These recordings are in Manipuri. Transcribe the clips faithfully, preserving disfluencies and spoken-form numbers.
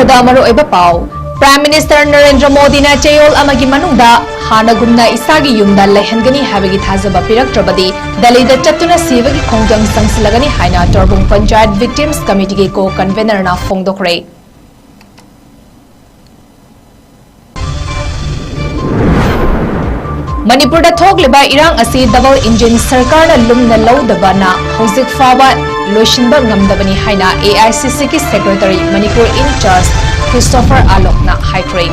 ꯗ ꯃꯔꯨꯑꯣꯏꯕ ꯄꯥꯎ꯫ Prime Minister ꯅꯔꯦꯟꯗ꯭ꯔ ꯃꯣꯗꯤꯅ ꯆꯌꯣꯜ ꯑꯃꯒꯤ ꯃꯅꯨꯡꯗ ꯍꯥꯟꯅꯒꯨꯝꯅ ꯏꯁꯥꯒꯤ ꯌꯨꯝꯗ ꯂꯩꯍꯟꯒꯅꯤ ꯍꯥꯏꯕꯒꯤ ꯊꯥꯖꯕ ꯄꯤꯔꯛꯇ꯭ꯔꯕꯗꯤ ꯗꯦꯜꯂꯤꯗ ꯆꯠꯇꯨꯅ ꯁꯤꯕꯒꯤ ꯈꯣꯡꯖꯪ ꯆꯪꯁꯤꯜꯂꯒꯅꯤ ꯍꯥꯏꯅ ꯇꯣꯔꯕꯨꯡ ꯄꯟꯆꯥꯌꯠ Victims Committeeꯒꯤ co-convenerꯅ ꯐꯣꯡꯗꯣꯛꯈ꯭ꯔꯦ꯫ ꯃꯅꯤꯄꯨꯔꯗ ꯊꯣꯛꯂꯤꯕ ꯏꯔꯥꯡ ꯑꯁꯤ double engine ꯁꯔꯀꯥꯔꯅ ꯂꯨꯝꯅ ꯂꯧꯗꯕꯅ ꯍꯧꯖꯤꯛ ꯐꯥꯎꯕ ꯂꯣꯏꯁꯤꯟꯕ ꯉꯝꯗꯕꯅꯤ ꯍꯥꯏꯅ AICCꯒꯤ secretary, Manipur in charge Christopher ꯑꯥꯂꯣꯛꯅ ꯍꯥꯏꯈ꯭ꯔꯦ꯫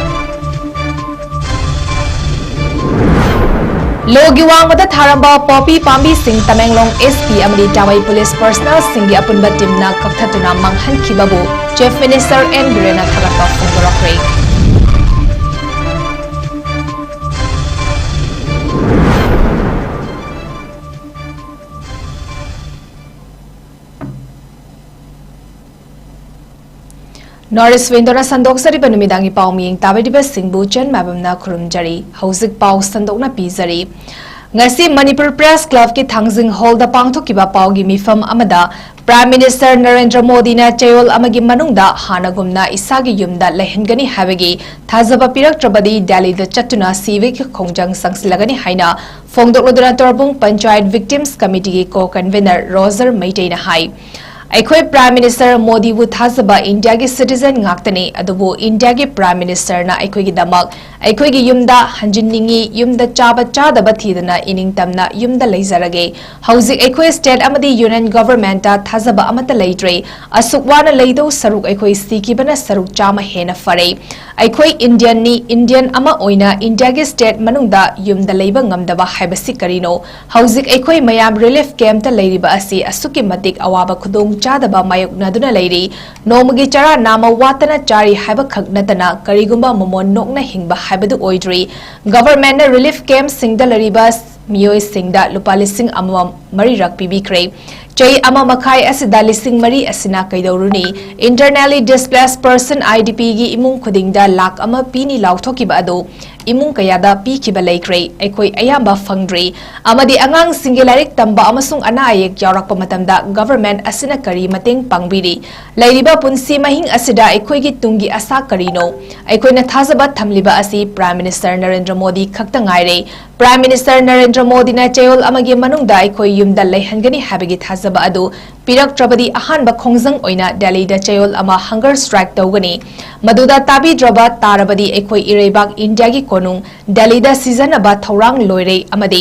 ꯂꯣꯒꯤ ꯋꯥꯡꯃꯗ ꯊꯥꯔꯝꯕ poppy ꯄꯥꯝꯕꯤꯁꯤꯡ ꯇꯃꯦꯡꯂꯣꯡ SP ꯑꯃꯗꯤ ꯇꯥꯃꯩ police personnelꯁꯤꯡꯒꯤ ꯑꯄꯨꯟꯕ teamꯅ ꯀꯛꯊꯠꯇꯨꯅ ꯃꯥꯡꯍꯟꯈꯤꯕꯕꯨ Chief Minister ꯑꯦꯟ ꯕꯤꯔꯦꯟꯅ ꯊꯥꯒꯠꯄ ꯐꯣꯡꯗꯣꯔꯛꯈ꯭ꯔꯦ꯫ North East Windowꯅ ꯁꯟꯗꯣꯛꯆꯔꯤꯕ ꯅꯨꯃꯤꯗꯥꯡꯒꯤ ꯄꯥꯎ ꯃꯤꯌꯦꯡ ꯇꯥꯕꯤꯔꯤꯕꯁꯤꯡꯕꯨ ꯆꯟ ꯃꯥꯏꯕꯝꯅ ꯈꯨꯔꯨꯝꯖꯔꯤ꯫ ꯍꯧꯖꯤꯛ ꯄꯥꯎ ꯁꯟꯗꯣꯛꯅ ꯄꯤꯖꯔꯤ꯫ ꯉꯁꯤ ꯃꯅꯤꯄꯨꯔ Press Clubꯀꯤ ꯊꯥꯡꯖꯤꯡ Hallꯗ ꯄꯥꯡꯊꯣꯛꯈꯤꯕ ꯄꯥꯎꯒꯤ ꯃꯤꯐꯝ ꯑꯃꯗ Prime Minister ꯅꯔꯦꯟꯗ꯭ꯔ ꯃꯣꯗꯤꯅ ꯆꯌꯣꯜ ꯑꯃꯒꯤ ꯃꯅꯨꯡꯗ ꯍꯥꯟꯅꯒꯨꯝꯅ ꯏꯁꯥꯒꯤ ꯌꯨꯝꯗ ꯂꯩꯍꯟꯒꯅꯤ ꯍꯥꯏꯕꯒꯤ ꯊꯥꯖꯕ ꯄꯤꯔꯛꯇ꯭ꯔꯕꯗꯤ ꯗꯦꯜꯂꯤꯗ ꯆꯠꯇꯨꯅ ꯁꯤꯕꯒꯤ ꯈꯣꯡꯖꯪ ꯆꯪꯁꯤꯜꯂꯒꯅꯤ ꯍꯥꯏꯅ ꯐꯣꯡꯗꯣꯛꯂꯗꯨꯅ ꯇꯣꯔꯕꯨꯡ ꯄꯟꯆꯥꯌꯠ Victims Committeeꯒꯤ co-convener ꯔꯣꯖꯔ ꯃꯩꯇꯩꯅ ꯍꯥꯏ꯫ ꯑꯩꯈꯣꯏ Prime Minister ꯃꯣꯗꯤꯕꯨ ꯊꯥꯖꯕ ꯏꯟꯗꯤꯌꯥꯒꯤ citizen ꯉꯥꯛꯇꯅꯤ, ꯑꯗꯨꯕꯨ ꯏꯟꯗꯤꯌꯥꯒꯤ Prime Ministerꯅ ꯑꯩꯈꯣꯏꯒꯤꯗꯃꯛ ꯑꯩꯈꯣꯏꯒꯤ ꯌꯨꯝꯗ ꯍꯟꯖꯤꯟꯅꯤꯡꯏ, ꯌꯨꯝꯗ ꯆꯥꯕ ꯆꯥꯗꯕ ꯊꯤꯗꯅ ꯏꯅꯤꯡꯇꯝꯅ ꯌꯨꯝꯗ ꯂꯩꯖꯔꯒꯦ꯫ ꯍꯧꯖꯤꯛ ꯑꯩꯈꯣꯏ state ꯑꯃꯗꯤ union governmentꯇ ꯊꯥꯖꯕ ꯑꯃꯠꯇ ꯂꯩꯇ꯭ꯔꯦ꯫ ꯑꯁꯨꯛ ꯋꯥꯅ ꯂꯩꯗꯧ ꯁꯔꯨꯛ ꯑꯩꯈꯣꯏ ꯁꯤꯈꯤꯕꯅ ꯁꯔꯨꯛ ꯆꯥꯝꯃ ꯍꯦꯟꯅ ꯐꯔꯦ꯫ ꯑꯩꯈꯣꯏ Indianꯅꯤ, Indian ꯑꯃ ꯑꯣꯏꯅ ꯏꯟꯗꯤꯌꯥꯒꯤ state ꯃꯅꯨꯡꯗ ꯌꯨꯝꯗ ꯂꯩꯕ ꯉꯝꯗꯕ ꯍꯥꯏꯕꯁꯤ ꯀꯔꯤꯅꯣ? ꯍꯧꯖꯤꯛ ꯑꯩꯈꯣꯏ ꯃꯌꯥꯝ relief campꯇ ꯂꯩꯔꯤꯕ ꯑꯁꯤ ꯑꯁꯨꯛꯀꯤ ꯃꯇꯤꯛ ꯑꯋꯥꯕ ꯈꯨꯗꯣꯡ ꯆꯥꯗꯕ ꯃꯥꯌꯣꯛꯅꯗꯨꯅ ꯂꯩꯔꯤ꯫ ꯅꯣꯡꯃꯒꯤ ꯆꯔꯥ ꯅꯥꯝꯃ ꯋꯥꯠꯇꯅ ꯆꯥꯔꯤ ꯍꯥꯏꯕꯈꯛ ꯅꯠꯇꯅ ꯀꯔꯤꯒꯨꯝꯕ ꯃꯃꯣꯟ ꯅꯣꯛꯅ ꯍꯤꯡꯕ ꯍꯥꯏꯕꯗꯨ ꯑꯣꯏꯗ꯭ꯔꯤ꯫ Governmentꯅ relief campꯁꯤꯡꯗ ꯂꯩꯔꯤꯕ ꯃꯤꯑꯣꯏꯁꯤꯡꯗ ꯂꯨꯄꯥ ꯂꯤꯁꯤꯡ ꯑꯃꯃꯝ ꯃꯔꯤꯔꯛ ꯄꯤꯕꯤꯈ꯭ꯔꯦ꯫ ꯆꯍꯤ ꯑꯃ ꯃꯈꯥꯏ ꯑꯁꯤꯗ ꯂꯤꯁꯤꯡ ꯃꯔꯤ ꯑꯁꯤꯅ ꯀꯩꯗꯧꯔꯨꯅꯤ? Internally Displaced Person, IDP, ꯒꯤ ꯏꯃꯨꯡ ꯈꯨꯗꯤꯡꯗ ꯂꯥꯈ ꯑꯃ ꯄꯤꯅꯤ ꯂꯥꯎꯊꯣꯛꯈꯤꯕ ꯑꯗꯨ ꯏꯃꯨꯡ ꯀꯌꯥꯗ ꯄꯤꯈꯤꯕ ꯂꯩꯈ꯭ꯔꯦ꯫ ꯑꯩꯈꯣꯏ ꯑꯌꯥꯝꯕ ꯐꯪꯗ꯭ꯔꯤ꯫ ꯑꯃꯗꯤ ꯑꯉꯥꯡꯁꯤꯡꯒꯤ ꯂꯥꯏꯔꯤꯛ ꯇꯝꯕ ꯑꯃꯁꯨꯡ ꯑꯅꯥ ꯑꯌꯦꯛ ꯌꯥꯎꯔꯛꯄ ꯃꯇꯝꯗ government ꯑꯁꯤꯅ ꯀꯔꯤ ꯃꯇꯦꯡ ꯄꯥꯡꯕꯤꯔꯤ? ꯂꯩꯔꯤꯕ ꯄꯨꯟꯁꯤ ꯃꯍꯤꯡ ꯑꯁꯤꯗ ꯑꯩꯈꯣꯏꯒꯤ ꯇꯨꯡꯒꯤ ꯑꯁꯥ ꯀꯔꯤꯅꯣ? ꯑꯩꯈꯣꯏꯅ ꯊꯥꯖꯕ ꯊꯝꯂꯤꯕ ꯑꯁꯤ Prime Minister ꯅꯔꯦꯟꯗ꯭ꯔ ꯃꯣꯗꯤ ꯈꯛꯇ ꯉꯥꯏꯔꯦ꯫ Prime Minister ꯅꯔꯦꯟꯗ꯭ꯔ ꯃꯣꯗꯤꯅ ꯆꯌꯣꯜ ꯑꯃꯒꯤ ꯃꯅꯨꯡꯗ ꯑꯩꯈꯣꯏ ꯌꯨꯝꯗ ꯂꯩꯍꯟꯒꯅꯤ ꯍꯥꯏꯕꯒꯤ ꯊꯥꯖꯕ ꯑꯗꯨ ꯄꯤꯔꯛꯇ꯭ꯔꯕꯗꯤ ꯑꯍꯥꯟꯕ ꯈꯣꯡꯖꯪ ꯑꯣꯏꯅ ꯗꯦꯜꯂꯤꯗ ꯆꯌꯣꯜ ꯑꯃ hunger strike ꯇꯧꯒꯅꯤ꯫ ꯃꯗꯨꯗ ꯇꯥꯕꯤꯗ꯭ꯔꯕ ꯇꯥꯔꯕꯗꯤ ꯑꯩꯈꯣꯏ ꯏꯔꯩꯕꯥꯛ ꯏꯟꯗꯤꯌꯥꯒꯤ ꯀꯣꯅꯨꯡ ꯗꯦꯜꯂꯤꯗ ꯁꯤꯖꯅꯕ ꯊꯧꯔꯥꯡ ꯂꯣꯏꯔꯦ ꯑꯃꯗꯤ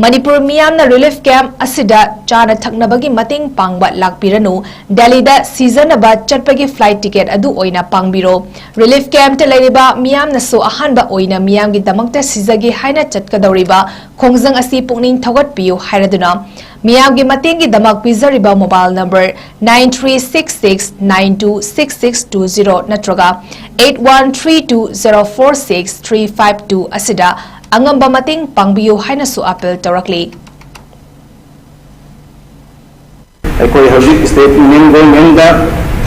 ꯃꯅꯤꯄꯨꯔ ꯃꯤꯌꯥꯝꯅ relief camp ꯑꯁꯤꯗ ꯆꯥꯅ ꯊꯛꯅꯕꯒꯤ ꯃꯇꯦꯡ ꯄꯥꯡꯕ ꯂꯥꯛꯄꯤꯔꯅꯨ꯫ ꯗꯦꯜꯂꯤꯗ ꯁꯤꯖꯅꯕ ꯆꯠꯄꯒꯤ flight ticket ꯑꯗꯨ ꯑꯣꯏꯅ ꯄꯥꯡꯕꯤꯔꯣ꯫ Relief campꯇ ꯂꯩꯔꯤꯕ ꯃꯤꯌꯥꯝꯅꯁꯨ ꯑꯍꯥꯟꯕ ꯑꯣꯏꯅ ꯃꯤꯌꯥꯝꯒꯤꯗꯃꯛꯇ ꯁꯤꯖꯒꯦ ꯍꯥꯏꯅ ꯆꯠꯀꯗꯧꯔꯤꯕ ꯈꯣꯡꯖꯪ ꯑꯁꯤ ꯄꯨꯛꯅꯤꯡ ꯊꯧꯒꯠꯄꯤꯌꯨ ꯍꯥꯏꯔꯗꯨꯅ ꯃꯤꯌꯥꯝꯒꯤ ꯃꯇꯦꯡꯒꯤꯗꯃꯛ ꯄꯤꯖꯔꯤꯕ mobile number nine three six six nine two six six two zero ꯅꯠꯇ꯭ꯔꯒ eight one three two zero four six three five two ꯑꯁꯤꯗ ꯑꯉꯝꯕ ꯃꯇꯦꯡ ꯄꯥꯡꯕꯤꯌꯨ ꯍꯥꯏꯅꯁꯨ appeal ꯇꯧꯔꯛꯂꯤ꯫ ꯑꯩꯈꯣꯏ ꯍꯧꯖꯤꯛ state union governmentꯗ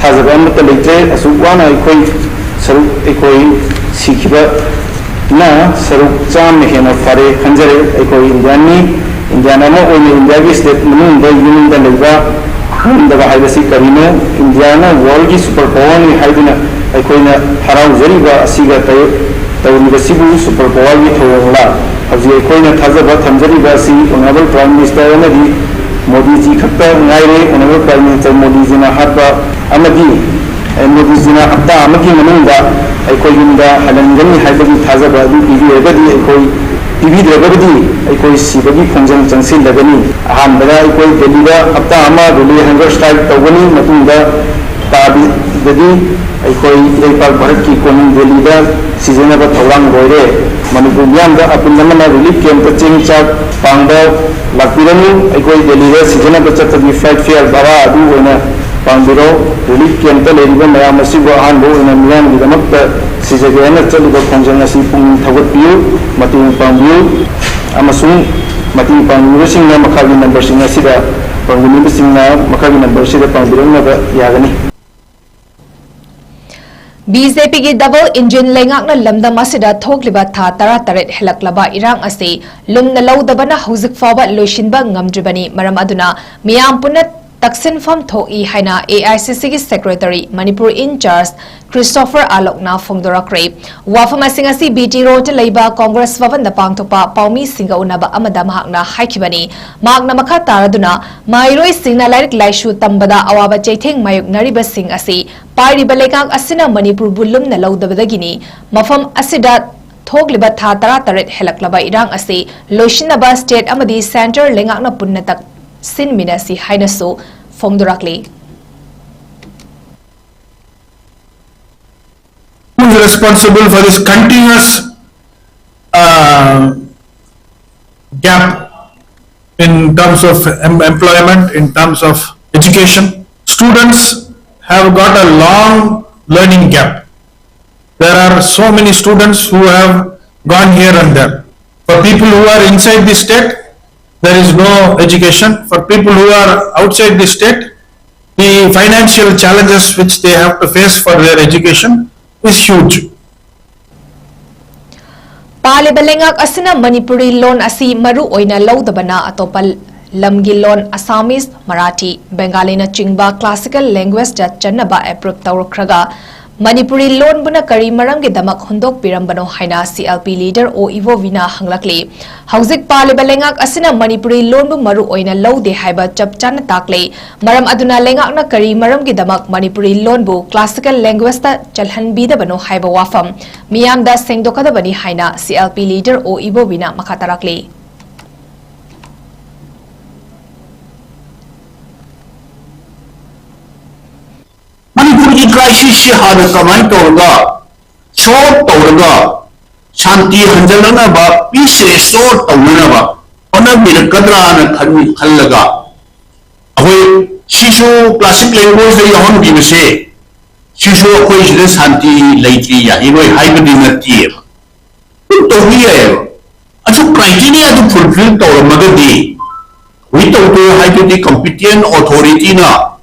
ꯊꯥꯖꯕ ꯑꯃꯠꯇ ꯂꯩꯇ꯭ꯔꯦ꯫ ꯑꯁꯨꯛ ꯋꯥꯅ ꯑꯩꯈꯣꯏ ꯁꯔꯨꯛ, ꯑꯩꯈꯣꯏ ꯁꯤꯈꯤꯕꯅ ꯁꯔꯨꯛ ꯆꯥꯝꯃ ꯍꯦꯟꯅ ꯐꯔꯦ ꯈꯟꯖꯔꯦ꯫ ꯑꯩꯈꯣꯏ Indianꯅꯤ, Indian ꯑꯃ ꯑꯣꯏꯅ Indiaꯒꯤ state ꯃꯅꯨꯡꯗ ꯌꯨꯝꯗ ꯂꯩꯕ ꯉꯝꯗꯕ ꯍꯥꯏꯕꯁꯤ ꯀꯔꯤꯅꯣ? Indiaꯅ worldꯀꯤ super powerꯅꯤ ꯍꯥꯏꯗꯨꯅ ꯑꯩꯈꯣꯏꯅ ꯍꯔꯥꯎꯖꯔꯤꯕ ꯑꯁꯤꯒ ꯇꯧ-, ꯇꯧꯔꯤꯕꯁꯤꯕꯨ super powerꯒꯤ ꯊꯧꯑꯣꯡꯂ? ꯍꯧꯖꯤꯛ ꯑꯩꯈꯣꯏꯅ ꯊꯥꯖꯕ ꯊꯝꯖꯔꯤꯕ ꯑꯁꯤ Honourable Prime Minister ꯑꯃꯗꯤ ꯃꯣꯗꯤꯖꯤ ꯈꯛꯇ ꯉꯥꯏꯔꯦ꯫ Honourable Prime Minister ꯃꯣꯗꯤꯖꯤꯅ ꯍꯥꯠꯄ ꯑꯃꯗꯤ ꯑꯦ, ꯃꯣꯗꯤꯖꯤꯅ ꯍꯞꯇꯥ ꯑꯃꯒꯤ ꯃꯅꯨꯡꯗ ꯑꯩꯈꯣꯏ ꯌꯨꯝꯗ ꯍꯜꯍꯟꯒꯅꯤ ꯍꯥꯏꯕꯒꯤ ꯊꯥꯖꯕ ꯑꯗꯨ ꯄꯤꯕꯤꯔꯒꯗꯤ, ꯑꯩꯈꯣꯏ ꯄꯤꯕꯤꯗ꯭ꯔꯒꯕꯗꯤ ꯑꯩꯈꯣꯏ ꯁꯤꯕꯒꯤ ꯈꯣꯡꯖꯪ ꯆꯪꯁꯤꯜꯂꯒꯅꯤ꯫ ꯑꯍꯥꯟꯕꯗ ꯑꯩꯈꯣꯏ ꯗꯦꯜꯂꯤꯗ ꯍꯞꯇꯥ ꯑꯃ relay hunger strike ꯇꯧꯒꯅꯤ꯫ ꯃꯇꯨꯡꯗ ꯇꯥꯕꯤꯗꯗꯤ ꯑꯩꯈꯣꯏ ꯏꯔꯩꯄꯥꯛ ꯚꯥꯔꯠꯀꯤ ꯀꯣꯅꯨꯡ ꯗꯦꯜꯂꯤꯗ ꯁꯤꯖꯤꯟꯅꯕ ꯊꯧꯔꯥꯡ ꯂꯣꯏꯔꯦ꯫ ꯃꯅꯤꯄꯨꯔ ꯃꯤꯌꯥꯝꯗ ꯑꯄꯨꯟ ꯑꯃꯅ relief campꯇ ꯆꯦꯡ ꯆꯥꯛ ꯄꯥꯡꯕ ꯂꯥꯛꯄꯤꯔꯅꯨ꯫ ꯑꯩꯈꯣꯏ ꯗꯦꯜꯂꯤꯗ ꯁꯤꯖꯤꯟꯅꯕ ꯆꯠꯄꯒꯤ flight fare ꯚꯔꯥ ꯑꯗꯨ ꯑꯣꯏꯅ ꯄꯥꯡꯕꯤꯔꯣ꯫ Relief campꯇ ꯂꯩꯔꯤꯕ ꯃꯌꯥꯝ ꯑꯁꯤꯕꯨ ꯑꯍꯥꯟꯕ ꯑꯣꯏꯅ ꯃꯤꯌꯥꯝꯒꯤꯗꯃꯛꯇ ꯁꯤꯖꯒꯦ ꯍꯥꯏꯅ ꯆꯠꯂꯤꯕ ꯈꯣꯡꯖꯪ ꯑꯁꯤ ꯄꯨꯛꯅꯤꯡ ꯊꯧꯒꯠꯄꯤꯌꯨ, ꯃꯇꯦꯡ ꯄꯥꯡꯕꯤꯌꯨ ꯑꯃꯁꯨꯡ ꯃꯇꯦꯡ ꯄꯥꯡꯅꯤꯡꯕꯁꯤꯡꯅ ꯃꯈꯥꯒꯤ ꯅꯝꯕꯔꯁꯤꯡ ꯑꯁꯤꯗ, ꯄꯥꯡꯕꯤꯅꯤꯡꯕꯁꯤꯡꯅ ꯃꯈꯥꯒꯤ ꯅꯝꯕꯔꯁꯤꯗ ꯄꯥꯡꯕꯤꯔꯛꯅꯕ ꯌꯥꯒꯅꯤ꯫ ꯕꯤ ꯖꯦ ꯄꯤꯒꯤ double engine ꯂꯩꯉꯥꯛꯅ ꯂꯝꯗꯝ ꯑꯁꯤꯗ ꯊꯣꯛꯂꯤꯕ ꯊꯥ ꯇꯔꯥꯇꯔꯦꯠ ꯍꯦꯜꯂꯛꯂꯕ ꯏꯔꯥꯡ ꯑꯁꯤ ꯂꯨꯝꯅ ꯂꯧꯗꯕꯅ ꯍꯧꯖꯤꯛ ꯐꯥꯎꯕ ꯂꯣꯏꯁꯤꯟꯕ ꯉꯝꯗ꯭ꯔꯤꯕꯅꯤ꯫ ꯃꯔꯝ ꯑꯗꯨꯅ ꯃꯤꯌꯥꯝ ꯄꯨꯟꯅ ꯇꯛꯁꯤꯟꯐꯝ ꯊꯣꯛꯏ ꯍꯥꯏꯅ ꯑꯦ ꯑꯥꯏ ꯁꯤ ꯁꯤꯒꯤ secretary, Manipur in charge Christopher ꯑꯥꯂꯣꯛꯅ ꯐꯣꯡꯗꯣꯔꯛꯈ꯭ꯔꯦ꯫ ꯋꯥꯐꯝ ꯑꯁꯤꯡ ꯑꯁꯤ ꯕꯤ ꯇꯤ ꯔꯣꯗꯇ ꯂꯩꯕ ꯀꯣꯡꯒ꯭ꯔꯦꯁ ꯚꯕꯟꯗ ꯄꯥꯡꯊꯣꯛꯄ ꯄꯥꯎꯃꯤꯁꯤꯡꯒ ꯎꯅꯕ ꯑꯃꯗ ꯃꯍꯥꯛꯅ ꯍꯥꯏꯈꯤꯕꯅꯤ꯫ ꯃꯍꯥꯛꯅ ꯃꯈꯥ ꯇꯥꯔꯗꯨꯅ, ꯃꯍꯩꯔꯣꯏꯁꯤꯡꯅ ꯂꯥꯏꯔꯤꯛ ꯂꯥꯏꯁꯨ ꯇꯝꯕꯗ ꯑꯋꯥꯕ ꯆꯩꯊꯦꯡ ꯃꯥꯌꯣꯛꯅꯔꯤꯕꯁꯤꯡ ꯑꯁꯤ ꯄꯥꯏꯔꯤꯕ ꯂꯩꯉꯥꯛ ꯑꯁꯤꯅ ꯃꯅꯤꯄꯨꯔꯕꯨ ꯂꯨꯝꯅ ꯂꯧꯗꯕꯗꯒꯤꯅꯤ꯫ ꯃꯐꯝ ꯑꯁꯤꯗ ꯊꯣꯛꯂꯤꯕ ꯊꯥ ꯇꯔꯥꯇꯔꯦꯠ ꯍꯦꯜꯂꯛꯂꯕ ꯏꯔꯥꯡ ꯑꯁꯤ ꯂꯣꯏꯁꯤꯟꯅꯕ state ꯑꯃꯗꯤ centre ꯂꯩꯉꯥꯛꯅ ꯄꯨꯟꯅ ꯇꯛꯁꯤꯟꯃꯤꯟꯅꯁꯤ ꯍꯥꯏꯅꯁꯨ ꯐꯣꯡꯗꯣꯔꯛꯂꯤ꯫ Who is responsible for this continuous uh, gap in terms of em- employment, in terms of education? Students have got a long learning gap. There are so many students who have gone here and there. For people who are inside the state, there is no education. For people who are outside the state, the financial challenges which they have to face for their education is huge. ꯄꯥꯜꯂꯤꯕ ꯂꯩꯉꯥꯛ ꯑꯁꯤꯅ ꯃꯅꯤꯄꯨꯔꯤ ꯂꯣꯟ ꯑꯁꯤ ꯃꯔꯨ ꯑꯣꯏꯅ ꯂꯧꯗꯕꯅ ꯑꯇꯣꯞꯄ ꯂꯝꯒꯤ ꯂꯣꯟ Assamese, Marathi, Bengali ꯅꯆꯤꯡꯕ classical language ꯇ ꯆꯟꯅꯕ approve ꯇꯧꯔꯛꯈ꯭ꯔꯒ ꯃꯅꯤꯄꯨꯔꯤ ꯂꯣꯟꯕꯨꯅ ꯀꯔꯤ ꯃꯔꯝꯒꯤꯗꯃꯛ ꯍꯨꯟꯗꯣꯛꯄꯤꯔꯝꯕꯅꯣ ꯍꯥꯏꯅ C L P leader ꯑꯣ ꯏꯕꯣꯕꯤꯅ ꯍꯪꯂꯛꯂꯤ꯫ ꯍꯧꯖꯤꯛ ꯄꯥꯜꯂꯤꯕ ꯂꯩꯉꯥꯛ ꯑꯁꯤꯅ ꯃꯅꯤꯄꯨꯔꯤ ꯂꯣꯟꯕꯨ ꯃꯔꯨ ꯑꯣꯏꯅ ꯂꯧꯗꯦ ꯍꯥꯏꯕ ꯆꯞ ꯆꯥꯅ ꯇꯥꯛꯂꯦ꯫ ꯃꯔꯝ ꯑꯗꯨꯅ ꯂꯩꯉꯥꯛꯅ ꯀꯔꯤ ꯃꯔꯝꯒꯤꯗꯃꯛ ꯃꯅꯤꯄꯨꯔꯤ ꯂꯣꯟꯕꯨ classical language ꯇ ꯆꯜꯍꯟꯕꯤꯗꯕꯅꯣ ꯍꯥꯏꯕ ꯋꯥꯐꯝ ꯃꯤꯌꯥꯝꯗ ꯁꯦꯡꯗꯣꯛꯀꯗꯕꯅꯤ ꯍꯥꯏꯅ C L P leader ꯑꯣ ꯏꯕꯣꯕꯤꯅ ꯃꯈꯥ ꯇꯥꯔꯛꯂꯤ꯫ ꯃꯅꯤꯄꯨꯔꯒꯤ crisis ꯁꯤ ꯍꯥꯟꯅ ꯀꯃꯥꯏꯅ ꯇꯧꯔꯒ solve ꯇꯧꯔꯒ ꯁꯥꯟꯇꯤ ꯍꯟꯖꯜꯂꯛꯅꯕ, peace restore ꯇꯧꯅꯅꯕ ꯍꯣꯠꯅꯕꯤꯔꯛꯀꯗ꯭ꯔꯥꯅ ꯈꯟ- ꯈꯜꯂꯒ ꯑꯩꯈꯣꯏ ꯁꯤꯁꯨ classic language ꯇ ꯌꯥꯎꯍꯟꯕꯤꯕꯁꯦ ꯁꯤꯁꯨ ꯑꯩꯈꯣꯏ ꯁꯤꯗ ꯁꯥꯟꯇꯤ ꯂꯩꯇꯦ, ꯌꯥꯔꯣꯏ ꯍꯥꯏꯕꯗꯤ ꯅꯠꯇꯦꯕ꯫ ꯑꯗꯨꯝ ꯇꯧꯕ ꯌꯥꯏꯑꯕ꯫ ꯑꯗꯨ criteria ꯑꯗꯨ fulfill ꯇꯧꯔꯝꯃꯒꯗꯤ, ꯍꯧꯖꯤꯛ ꯇꯧꯗꯣꯏ ꯍꯥꯏꯗꯨꯗꯤ competent authority ꯅ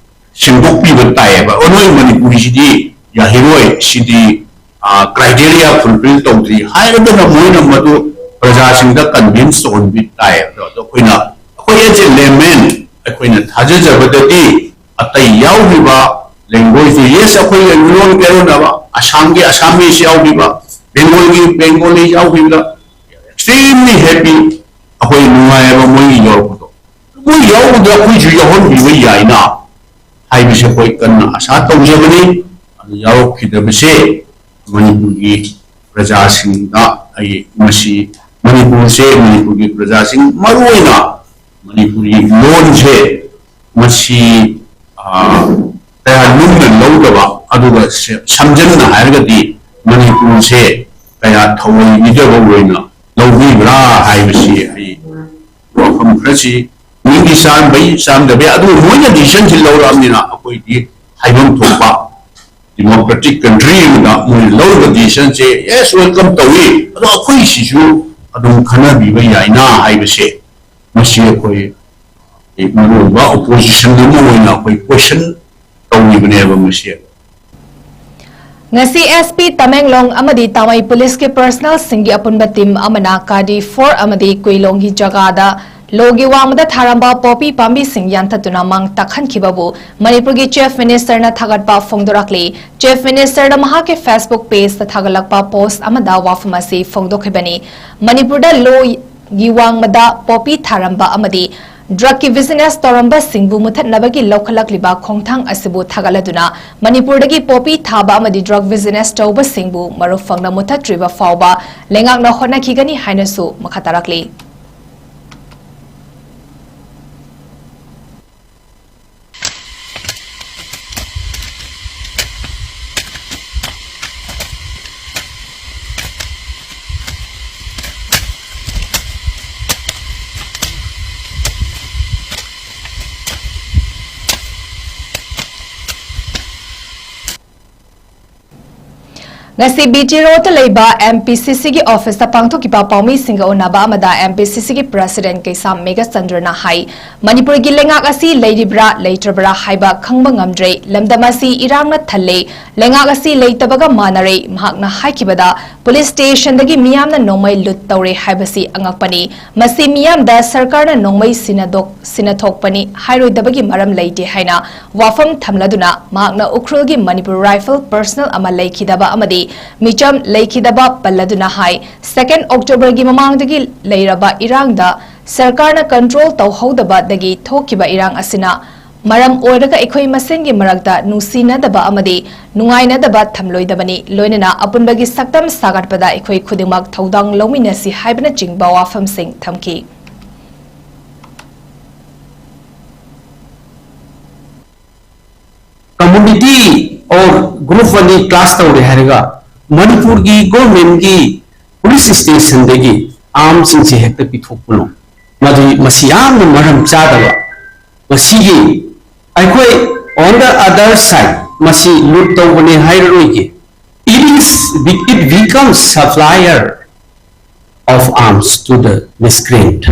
ꯁꯦꯡꯗꯣꯛꯄꯤꯕ ꯇꯥꯏꯌꯦꯕ꯫ ꯑꯣ, ꯅꯣꯏ ꯃꯅꯤꯄꯨꯔꯤꯁꯤꯗꯤ ꯌꯥꯈꯤꯔꯣꯏ, ꯁꯤꯗꯤ, ꯑ, criteria fulfill ꯇꯧꯗ꯭ꯔꯤ ꯍꯥꯏꯔꯒꯅ ꯃꯣꯏꯅ ꯃꯗꯨ ꯄ꯭ꯔꯖꯥꯁꯤꯡꯗ convince ꯇꯧꯍꯟꯕꯤ ꯇꯥꯏꯌꯦꯕ꯫ ꯑꯗꯣ ꯑꯩꯈꯣꯏꯅ, ꯑꯩꯈꯣꯏ as a layman, ꯑꯩꯈꯣꯏꯅ ꯊꯥꯖꯖꯕꯗꯗꯤ ꯑꯇꯩ ꯌꯥꯎꯔꯤꯕ language ꯇꯨ, yes, ꯑꯩꯈꯣꯏ ꯃꯤꯔꯣꯟ ꯀꯩꯔꯣꯟꯅꯕ, ꯑꯁꯥꯝꯒꯤ Assamese ꯌꯥꯎꯔꯤꯕ, ꯕꯦꯡꯒꯣꯜꯒꯤ Bengali ꯌꯥꯎꯔꯤꯕ, extremely happy, ꯑꯩꯈꯣꯏ ꯅꯨꯡꯉꯥꯏꯑꯕ ꯃꯣꯏꯒꯤ ꯌꯧꯔꯛꯄꯗꯣ꯫ ꯃꯣꯏ ꯌꯥꯎꯕꯗ ꯑꯩꯈꯣꯏꯁꯨ ꯌꯥꯎꯍꯟꯕꯤꯕ ꯌꯥꯏꯅ ꯍꯥꯏꯕꯁꯦ ꯑꯩꯈꯣꯏ ꯀꯟꯅ ꯑꯁꯥ ꯇꯧꯖꯕꯅꯤ꯫ ꯑꯗꯨ ꯌꯥꯎꯔꯛꯈꯤꯗꯕꯁꯦ ꯃꯅꯤꯄꯨꯔꯒꯤ ꯄ꯭ꯔꯖꯥꯁꯤꯡꯗ ꯑꯩ ꯃꯁꯤ, ꯃꯅꯤꯄꯨꯔꯁꯦ, ꯃꯅꯤꯄꯨꯔꯒꯤ ꯄ꯭ꯔꯖꯥꯁꯤꯡ, ꯃꯔꯨꯑꯣꯏꯅ ꯃꯅꯤꯄꯨꯔꯤ ꯂꯣꯟꯁꯦ ꯃꯁꯤ, ꯑ, ꯀꯌꯥ ꯂꯨꯝꯅ ꯂꯧꯗꯕ, ꯑꯗꯨꯒ ꯁꯦ-, ꯁꯝꯖꯟꯅ ꯍꯥꯏꯔꯒꯗꯤ ꯃꯅꯤꯄꯨꯔꯁꯦ ꯀꯌꯥ ꯊꯑꯣꯏꯕꯤꯗꯕ ꯑꯣꯏꯅ ꯂꯧꯕꯤꯕ꯭ꯔꯥ ꯍꯥꯏꯕꯁꯤ ꯑꯩ ꯋꯥꯐꯝ ꯈꯔꯁꯤ ꯃꯤꯒꯤ ꯆꯥꯝꯕꯩ ꯆꯥꯝꯗꯕꯩ, ꯑꯗꯨꯕꯨ ꯃꯣꯏꯅ decision ꯁꯤ ꯂꯧꯔꯛꯑꯕꯅꯤꯅ ꯑꯩꯈꯣꯏꯗꯤ ꯍꯥꯏꯐꯝ ꯊꯣꯛꯄ democratic country ꯑꯃꯗ ꯃꯣꯏꯅ ꯂꯧꯔꯤꯕ decision ꯁꯦ, yes, welcome ꯇꯧꯏ, ꯑꯗꯣ ꯑꯩꯈꯣꯏꯁꯤꯁꯨ ꯑꯗꯨꯝ ꯈꯟꯅꯕꯤꯕ ꯌꯥꯏꯅ ꯍꯥꯏꯕꯁꯦ, ꯃꯁꯤ ꯑꯩꯈꯣꯏ ꯃꯔꯨꯑꯣꯏꯕ opposition ꯑꯃ ꯑꯣꯏꯅ ꯑꯩꯈꯣꯏ question ꯇꯧꯔꯤꯕꯅꯦꯕ ꯃꯁꯤ꯫ ꯉꯁꯤ S P ꯇꯃꯦꯡꯂꯣꯡ ꯑꯃꯗꯤ ꯇꯥꯃꯩ ꯄꯨꯂꯤꯁꯀꯤ personnel ꯁꯤꯡꯒꯤ ꯑꯄꯨꯟꯕ team ꯑꯃꯅ ꯀꯥꯗꯤ four ꯑꯃꯗꯤ ꯀꯨꯏꯂꯣꯡꯒꯤ ꯖꯒꯥꯗ ꯂꯣꯒꯤ ꯋꯥꯡꯃꯗ ꯊꯥꯔꯝꯕ ꯄꯣꯄꯤ ꯄꯥꯝꯕꯤꯁꯤꯡ ꯌꯥꯟꯊꯠꯇꯨꯅ ꯃꯥꯡ ꯇꯥꯛꯍꯟꯈꯤꯕꯕꯨ ꯃꯅꯤꯄꯨꯔꯒꯤ Chief Minister ꯅ ꯊꯥꯒꯠꯄ ꯐꯣꯡꯗꯣꯔꯛꯂꯤ꯫ Chief Minister ꯅ ꯃꯍꯥꯛꯀꯤ Facebook page ꯇ ꯊꯥꯒꯠꯂꯛꯄ post ꯑꯃꯗ ꯋꯥꯐꯝ ꯑꯁꯤ ꯐꯣꯡꯗꯣꯛꯈꯤꯕꯅꯤ꯫ ꯃꯅꯤꯄꯨꯔꯗ ꯂꯣꯒꯤ ꯋꯥꯡꯃꯗ ꯄꯣꯄꯤ ꯊꯥꯔꯝꯕ ꯑꯃꯗꯤ drug ꯀꯤ business ꯇꯧꯔꯝꯕꯁꯤꯡꯕꯨ ꯃꯨꯊꯠꯅꯕꯒꯤ ꯂꯧꯈꯠꯂꯛꯂꯤꯕ ꯈꯣꯡꯊꯥꯡ ꯑꯁꯤꯕꯨ ꯊꯥꯒꯠꯂꯗꯨꯅ ꯃꯅꯤꯄꯨꯔꯗꯒꯤ ꯄꯣꯄꯤ ꯊꯥꯕ ꯑꯃꯗꯤ drug business ꯇꯧꯕꯁꯤꯡꯕꯨ ꯃꯔꯨ ꯐꯪꯅ ꯃꯨꯊꯠꯇ꯭ꯔꯤꯕ ꯐꯥꯎꯕ ꯂꯩꯉꯥꯛꯅ ꯍꯣꯠꯅꯈꯤꯒꯅꯤ ꯍꯥꯏꯅꯁꯨ ꯃꯈꯥ ꯇꯥꯔꯛꯂꯤ꯫ ꯉꯁꯤ ꯕꯤ ꯇꯤ ꯔꯣꯗꯇ ꯂꯩꯕ ꯑꯦꯝ ꯄꯤ ꯁꯤ ꯁꯤꯒꯤ ꯑꯣꯐꯤꯁꯇ ꯄꯥꯡꯊꯣꯛꯈꯤꯕ ꯄꯥꯎꯃꯤꯁꯤꯡꯒ ꯎꯅꯕ ꯑꯃꯗ ꯑꯦꯝ ꯄꯤ ꯁꯤ ꯁꯤꯒꯤ ꯄ꯭ꯔꯁꯤꯗꯦꯟꯠ ꯀꯩꯁꯥꯝ ꯃꯦꯘꯆꯟꯗ꯭ꯔꯅ ꯍꯥꯏ, ꯃꯅꯤꯄꯨꯔꯒꯤ ꯂꯩꯉꯥꯛ ꯑꯁꯤ ꯂꯩꯔꯤꯕ꯭ꯔꯥ ꯂꯩꯇ꯭ꯔꯕ꯭ꯔꯥ ꯍꯥꯏꯕ ꯈꯪꯕ ꯉꯝꯗ꯭ꯔꯦ, ꯂꯝꯗꯝ ꯑꯁꯤ ꯏꯔꯥꯡꯅ ꯊꯜꯂꯦ, ꯂꯩꯉꯥꯛ ꯑꯁꯤ ꯂꯩꯇꯕꯒ ꯃꯥꯟꯅꯔꯦ꯫ ꯃꯍꯥꯛꯅ ꯍꯥꯏꯈꯤꯕꯗ, ꯄꯨꯂꯤꯁ ꯁ꯭ꯇꯦꯁꯟꯗꯒꯤ ꯃꯤꯌꯥꯝꯅ ꯅꯣꯡꯃꯩ ꯂꯨꯠ ꯇꯧꯔꯦ ꯍꯥꯏꯕꯁꯤ ꯑꯉꯛꯄꯅꯤ꯫ ꯃꯁꯤ ꯃꯤꯌꯥꯝꯗ ꯁꯔꯀꯥꯔꯅ ꯅꯣꯡꯃꯩ ꯁꯤꯟꯅꯗꯣꯛ-, ꯁꯤꯟꯅꯊꯣꯛꯄꯅꯤ ꯍꯥꯏꯔꯣꯏꯗꯕꯒꯤ ꯃꯔꯝ ꯂꯩꯇꯦ ꯍꯥꯏꯅ ꯋꯥꯐꯝ ꯊꯝꯂꯗꯨꯅ, ꯃꯍꯥꯛꯅ ꯎꯈ꯭ꯔꯨꯜꯒꯤ ꯃꯅꯤꯄꯨꯔ ꯔꯥꯏꯐꯜ ꯄꯔꯁꯅꯦꯜ ꯑꯃ ꯂꯩꯈꯤꯗꯕ ꯑꯃꯗꯤ ꯃꯤꯆꯝ ꯂꯩꯈꯤꯗꯕ ꯄꯜꯂꯗꯨꯅ ꯍꯥꯏ, ꯁꯦꯀꯦꯟ ꯑꯣꯛꯇꯣꯕꯔꯒꯤ ꯃꯃꯥꯡꯗꯒꯤ ꯂꯩꯔꯕ ꯏꯔꯥꯡꯗ ꯁꯔꯀꯥꯔꯅ ꯀꯟꯇ꯭ꯔꯣꯜ ꯇꯧꯍꯧꯗꯕꯗꯒꯤ ꯊꯣꯛꯈꯤꯕ ꯏꯔꯥꯡ ꯑꯁꯤꯅ ꯃꯔꯝ ꯑꯣꯏꯔꯒ ꯑꯩꯈꯣꯏ ꯃꯁꯦꯟꯒꯤ ꯃꯔꯛꯇ ꯅꯨꯡꯁꯤꯅꯗꯕ ꯑꯃꯗꯤ ꯅꯨꯡꯉꯥꯏꯅꯗꯕ ꯊꯝꯂꯣꯏꯗꯕꯅꯤ, ꯂꯣꯏꯅꯅ ꯑꯄꯨꯟꯕꯒꯤ ꯁꯛꯇꯝ ꯁꯥꯒꯠꯄꯗ ꯑꯩꯈꯣꯏ ꯈꯨꯗꯤꯡꯃꯛ ꯊꯧꯗꯥꯡ ꯂꯧꯃꯤꯟꯅꯁꯤ ꯍꯥꯏꯕꯅꯆꯤꯡꯕ ꯋꯥꯐꯝꯁꯤꯡ ꯊꯝꯈꯤ꯫ Community or group ꯑꯅꯤ clash ꯇꯧꯔꯦ ꯍꯥꯏꯔꯒ ꯃꯅꯤꯄꯨꯔꯒꯤ government ꯀꯤ police station ꯗꯒꯤ arms ꯁꯤꯡꯁꯦ ꯍꯦꯛꯇ ꯄꯤꯊꯣꯛꯄꯅꯣ? ꯃꯗꯨ, ꯃꯁꯤ ꯌꯥꯝꯅ ꯃꯔꯝ ꯆꯥꯗꯕ꯫ ꯃꯁꯤꯒꯤ ꯑꯩꯈꯣꯏ on the other side ꯃꯁꯤ ꯂꯨꯠ ꯇꯧꯕꯅꯦ ꯍꯥꯏꯔꯔꯣꯏꯒꯦ꯫ It is, it becomes supplier of arms to the miscreant꯫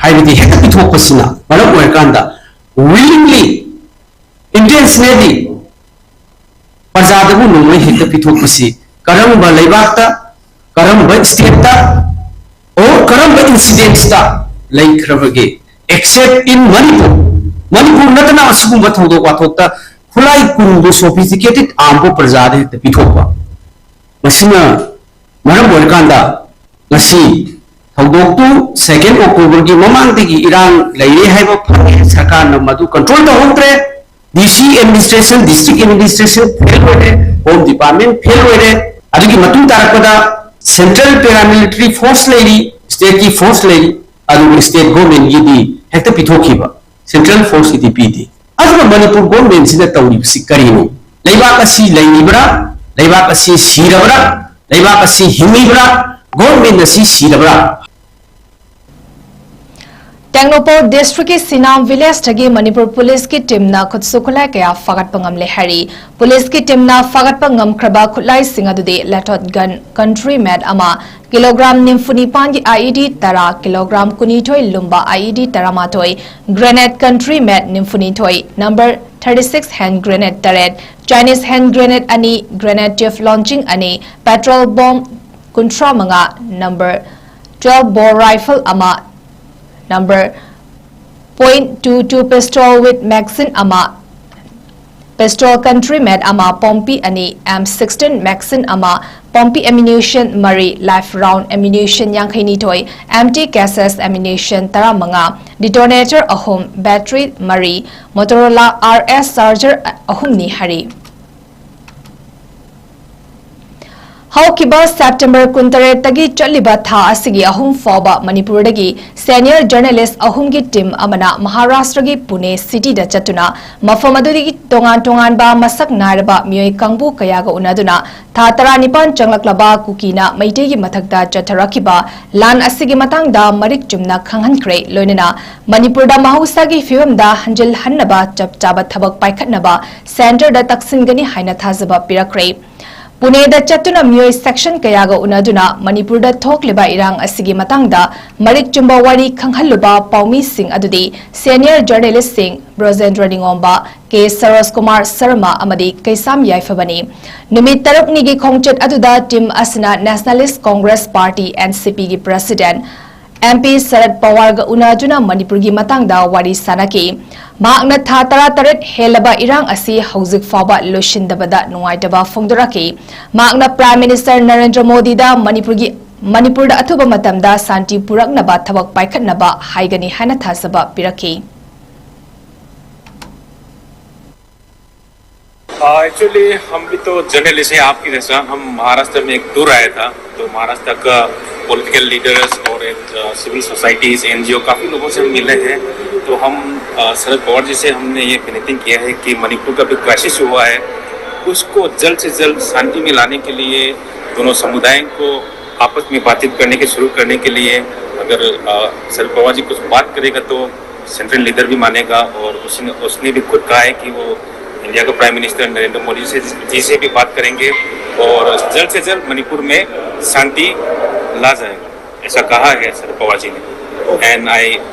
ꯍꯥꯏꯕꯗꯤ ꯍꯦꯛꯇ ꯄꯤꯊꯣꯛꯄꯁꯤꯅ ꯃꯔꯝ ꯑꯣꯏꯔꯀꯥꯟꯗ willingly, intentionally ꯄ꯭ꯔꯖꯥꯗꯕꯨ ꯅꯣꯡꯃꯩ ꯍꯦꯛꯇ ꯄꯤꯊꯣꯛꯄꯁꯤ ꯀꯔꯝꯕ ꯂꯩꯕꯥꯛꯇ, ꯀꯔꯝꯕ state ꯇ, or ꯀꯔꯝꯕ incidents ꯇ ꯂꯩꯈ꯭ꯔꯕꯒꯦ? Except in Manipur꯫ ꯃꯅꯤꯄꯨꯔ ꯅꯠꯇꯅ ꯑꯁꯤꯒꯨꯝꯕ ꯊꯧꯗꯣꯛ ꯋꯥꯊꯣꯛꯇ ꯈꯨꯠꯂꯥꯏ ꯀꯨꯟꯕꯨ, sophisticated arm ꯕꯨ ꯄ꯭ꯔꯖꯥꯗ ꯍꯦꯛꯇ ꯄꯤꯊꯣꯛꯄ꯫ ꯃꯁꯤꯅ ꯃꯔꯝ ꯑꯣꯏꯔꯀꯥꯟꯗ ꯉꯁꯤ ꯊꯧꯗꯣꯛꯇꯨ second October ꯒꯤ ꯃꯃꯥꯡꯗꯒꯤ ꯏꯔꯥꯡ ꯂꯩꯔꯦ ꯍꯥꯏꯕ ꯐꯪꯉꯦ, ꯁꯔꯀꯥꯔꯅ ꯃꯗꯨ control ꯇꯧꯍꯧꯗ꯭ꯔꯦ꯫ D C administration, district administration fail ꯑꯣꯏꯔꯦ, Home Department fail ꯑꯣꯏꯔꯦ꯫ ꯑꯗꯨꯒꯤ ꯃꯇꯨꯡ ꯇꯥꯔꯛꯄꯗ central paramilitary force ꯂꯩꯔꯤ, state ꯀꯤ force ꯂꯩꯔꯤ, ꯑꯗꯨꯕꯨ state government ꯒꯤꯗꯤ ꯍꯦꯛꯇ ꯄꯤꯊꯣꯛꯈꯤꯕ, central force ꯀꯤꯗꯤ ꯄꯤꯗꯦ꯫ ꯑꯗꯨꯒ ꯃꯅꯤꯄꯨꯔ government ꯁꯤꯅ ꯇꯧꯔꯤꯕꯁꯤ ꯀꯔꯤꯅꯣ? ꯂꯩꯕꯥꯛ ꯑꯁꯤ ꯂꯩꯔꯤꯕ꯭ꯔꯥ? ꯂꯩꯕꯥꯛ ꯑꯁꯤ ꯁꯤꯔꯕ꯭ꯔꯥ? ꯂꯩꯕꯥꯛ ꯑꯁꯤ ꯍꯤꯡꯂꯤꯕ꯭ꯔꯥ? Government ꯑꯁꯤ ꯁꯤꯔꯕ꯭ꯔꯥ? ꯇꯦꯡꯅꯧꯄꯜ district ꯀꯤ ꯁꯤꯅꯥꯝ village ꯇꯒꯤ ꯃꯅꯤꯄꯨꯔ police ꯀꯤ team ꯅ ꯈꯨꯠꯁꯨ ꯈꯨꯠꯂꯥꯏ ꯀꯌꯥ ꯐꯥꯒꯠꯄ ꯉꯝꯂꯦ ꯍꯥꯏꯔꯤ꯫ Police ꯀꯤ team ꯅ ꯐꯥꯒꯠꯄ ꯉꯝꯈ꯭ꯔꯕ ꯈꯨꯠꯂꯥꯏꯁꯤꯡ ꯑꯗꯨꯗꯤ ꯂꯦꯊꯣꯠ gun, country made ꯑꯃ, kilogram ꯅꯤꯐꯨ ꯅꯤꯄꯥꯟꯒꯤ I E D ꯇꯔꯥ, kilogram ꯀꯨꯟꯅꯤꯊꯣꯏ ꯂꯨꯝꯕ I E D ꯇꯔꯥꯃꯥꯊꯣꯏ, grenade country made ꯅꯤꯐꯨ ꯅꯤꯊꯣꯏ, number thirty six hand grenade ꯇꯔꯦꯠ, Chinese hand grenade ꯑꯅꯤ, grenade tube launching ꯑꯅꯤ, petrol bomb ꯀꯨꯟꯊ꯭ꯔꯥ ꯃꯉꯥ, number twelve bore rifle ꯑꯃ, number point two two pistol with magazine ꯑꯃ, pistol country made ꯑꯃ, ꯄꯣꯝꯄꯤ ꯑꯅꯤ, M sixteen magazine ꯑꯃ, ꯄꯣꯝꯄꯤ ammunition ꯃꯔꯤ, live round ammunition ꯌꯥꯡꯈꯩꯅꯤꯊꯣꯏ, empty cases ammunition ꯇꯔꯥꯃꯉꯥ, detonator ꯑꯍꯨꯝ, battery ꯃꯔꯤ, Motorola R S charger ꯑꯍꯨꯝꯅꯤ ꯍꯥꯏꯔꯤ꯫ ꯍꯧꯈꯤꯕ September ꯀꯨꯟꯇꯔꯦꯠꯇꯒꯤ ꯆꯠꯂꯤꯕ ꯊꯥ ꯑꯁꯤꯒꯤ ꯑꯍꯨꯝ ꯐꯥꯎꯕ ꯃꯅꯤꯄꯨꯔꯗꯒꯤ senior journalist ꯑꯍꯨꯝꯒꯤ team ꯑꯃꯅ ꯃꯍꯥꯔꯥꯁꯇ꯭ꯔꯒꯤ ꯄꯨꯅꯦ cityꯗ ꯆꯠꯇꯨꯅ ꯃꯐꯝ ꯑꯗꯨꯗꯒꯤ ꯇꯣꯉꯥꯟ ꯇꯣꯉꯥꯟꯕ ꯃꯁꯛ ꯅꯥꯏꯔꯕ ꯃꯤꯑꯣꯏ ꯀꯥꯡꯕꯨ ꯀꯌꯥꯒ ꯎꯅꯗꯨꯅ ꯊꯥ ꯇꯔꯥꯅꯤꯄꯥꯟ ꯆꯪꯂꯛꯂꯕ ꯀꯨꯀꯤꯅ ꯃꯩꯇꯩꯒꯤ ꯃꯊꯛꯇ ꯆꯠꯊꯔꯛꯈꯤꯕ ꯂꯥꯟ ꯑꯁꯤꯒꯤ ꯃꯇꯥꯡꯗ ꯃꯔꯤꯛ ꯆꯨꯝꯅ ꯈꯪꯍꯟꯈ꯭ꯔꯦ꯫ ꯂꯣꯏꯅꯅ ꯃꯅꯤꯄꯨꯔꯗ ꯃꯍꯧꯁꯥꯒꯤ ꯐꯤꯕꯝꯗ ꯍꯟꯖꯤꯜꯍꯟꯅꯕ ꯆꯞ ꯆꯥꯕ ꯊꯕꯛ ꯄꯥꯏꯈꯠꯅꯕ centreꯗ ꯇꯛꯁꯤꯟꯒꯅꯤ ꯍꯥꯏꯅ ꯊꯥꯖꯕ ꯄꯤꯔꯛꯈ꯭ꯔꯦ꯫ ꯄꯨꯅꯦꯗ ꯆꯠꯇꯨꯅ ꯃꯤꯑꯣꯏ section ꯀꯌꯥꯒ ꯎꯅꯗꯨꯅ ꯃꯅꯤꯄꯨꯔꯗ ꯊꯣꯛꯂꯤꯕ ꯏꯔꯥꯡ ꯑꯁꯤꯒꯤ ꯃꯇꯥꯡꯗ ꯃꯔꯤꯛ ꯆꯨꯝꯕ ꯋꯥꯔꯤ ꯈꯪꯍꯜꯂꯨꯕ ꯄꯥꯎꯃꯤꯁꯤꯡ ꯑꯗꯨꯗꯤ senior journalistꯁꯤꯡ ꯕ꯭ꯔꯣꯖꯦꯟꯗ꯭ꯔ ꯅꯤꯉꯣꯝꯕ, ꯀꯦ ꯁꯔꯣꯖ ꯀꯨꯃꯥꯔ ꯁꯔꯃ ꯑꯃꯗꯤ ꯀꯩꯁꯥꯝ ꯌꯥꯏꯐꯕꯅꯤ꯫ ꯅꯨꯃꯤꯠ ꯇꯔꯨꯛꯅꯤꯒꯤ ꯈꯣꯡꯆꯠ ꯑꯗꯨꯗ team ꯑꯁꯤꯅ Nationalist Congress Party, NCPꯒꯤ president, MP ꯁꯔꯗ ꯄꯋꯥꯔꯒ ꯎꯅꯗꯨꯅ ꯃꯅꯤꯄꯨꯔꯒꯤ ꯃꯇꯥꯡꯗ ꯋꯥꯔꯤ ꯁꯥꯅꯈꯤ꯫ ꯃꯍꯥꯛꯅ ꯊꯥ ꯇꯔꯥꯇꯔꯦꯠ ꯍꯦꯜꯂꯕ ꯏꯔꯥꯡ ꯑꯁꯤ ꯍꯧꯖꯤꯛ ꯐꯥꯎꯕ ꯂꯣꯏꯁꯤꯟꯗꯕꯗ ꯅꯨꯡꯉꯥꯏꯇꯕ ꯐꯣꯡꯗꯣꯔꯛꯈꯤ꯫ ꯃꯍꯥꯛꯅ Prime Minister ꯅꯔꯦꯟꯗ꯭ꯔ ꯃꯣꯗꯤꯗ ꯃꯅꯤꯄꯨꯔꯒꯤ, ꯃꯅꯤꯄꯨꯔꯗ ꯑꯊꯨꯕ ꯃꯇꯝꯗ ꯁꯥꯟꯇꯤ ꯄꯨꯔꯛꯅꯕ ꯊꯕꯛ ꯄꯥꯏꯈꯠꯅꯕ ꯍꯥꯏꯒꯅꯤ ꯍꯥꯏꯅ ꯊꯥꯖꯕ ꯄꯤꯔꯛꯈꯤ꯫ एक्चुअली हम भी तो जर्नलिस्ट हैं आपकी जैसा। हम महाराष्ट्र में एक टूर आया था, तो महाराष्ट्र का पॉलिटिकल लीडर्स और एक सिविल सोसाइटीज, एनजीओ, काफ़ी लोगों से हम मिले हैं। तो हम अ, शरद पवार जी से हमने ये विनती किया है कि मणिपुर का भी क्राइसिस हुआ है, उसको जल्द से जल्द शांति में लाने के लिए दोनों समुदाय को आपस में बातचीत करने के शुरू करने के लिए अगर अ, शरद पवार जी कुछ बात करेगा तो सेंट्रल लीडर भी मानेगा। और उसने उसने भी खुद कहा है कि वो इंडिया का प्राइम मिनिस्टर नरेंद्र मोदी से जी से भी बात करेंगे और जल्द से जल्द मणिपुर में शांति ला जाएगा, ऐसा कहा है शरद पवार जी ने। And I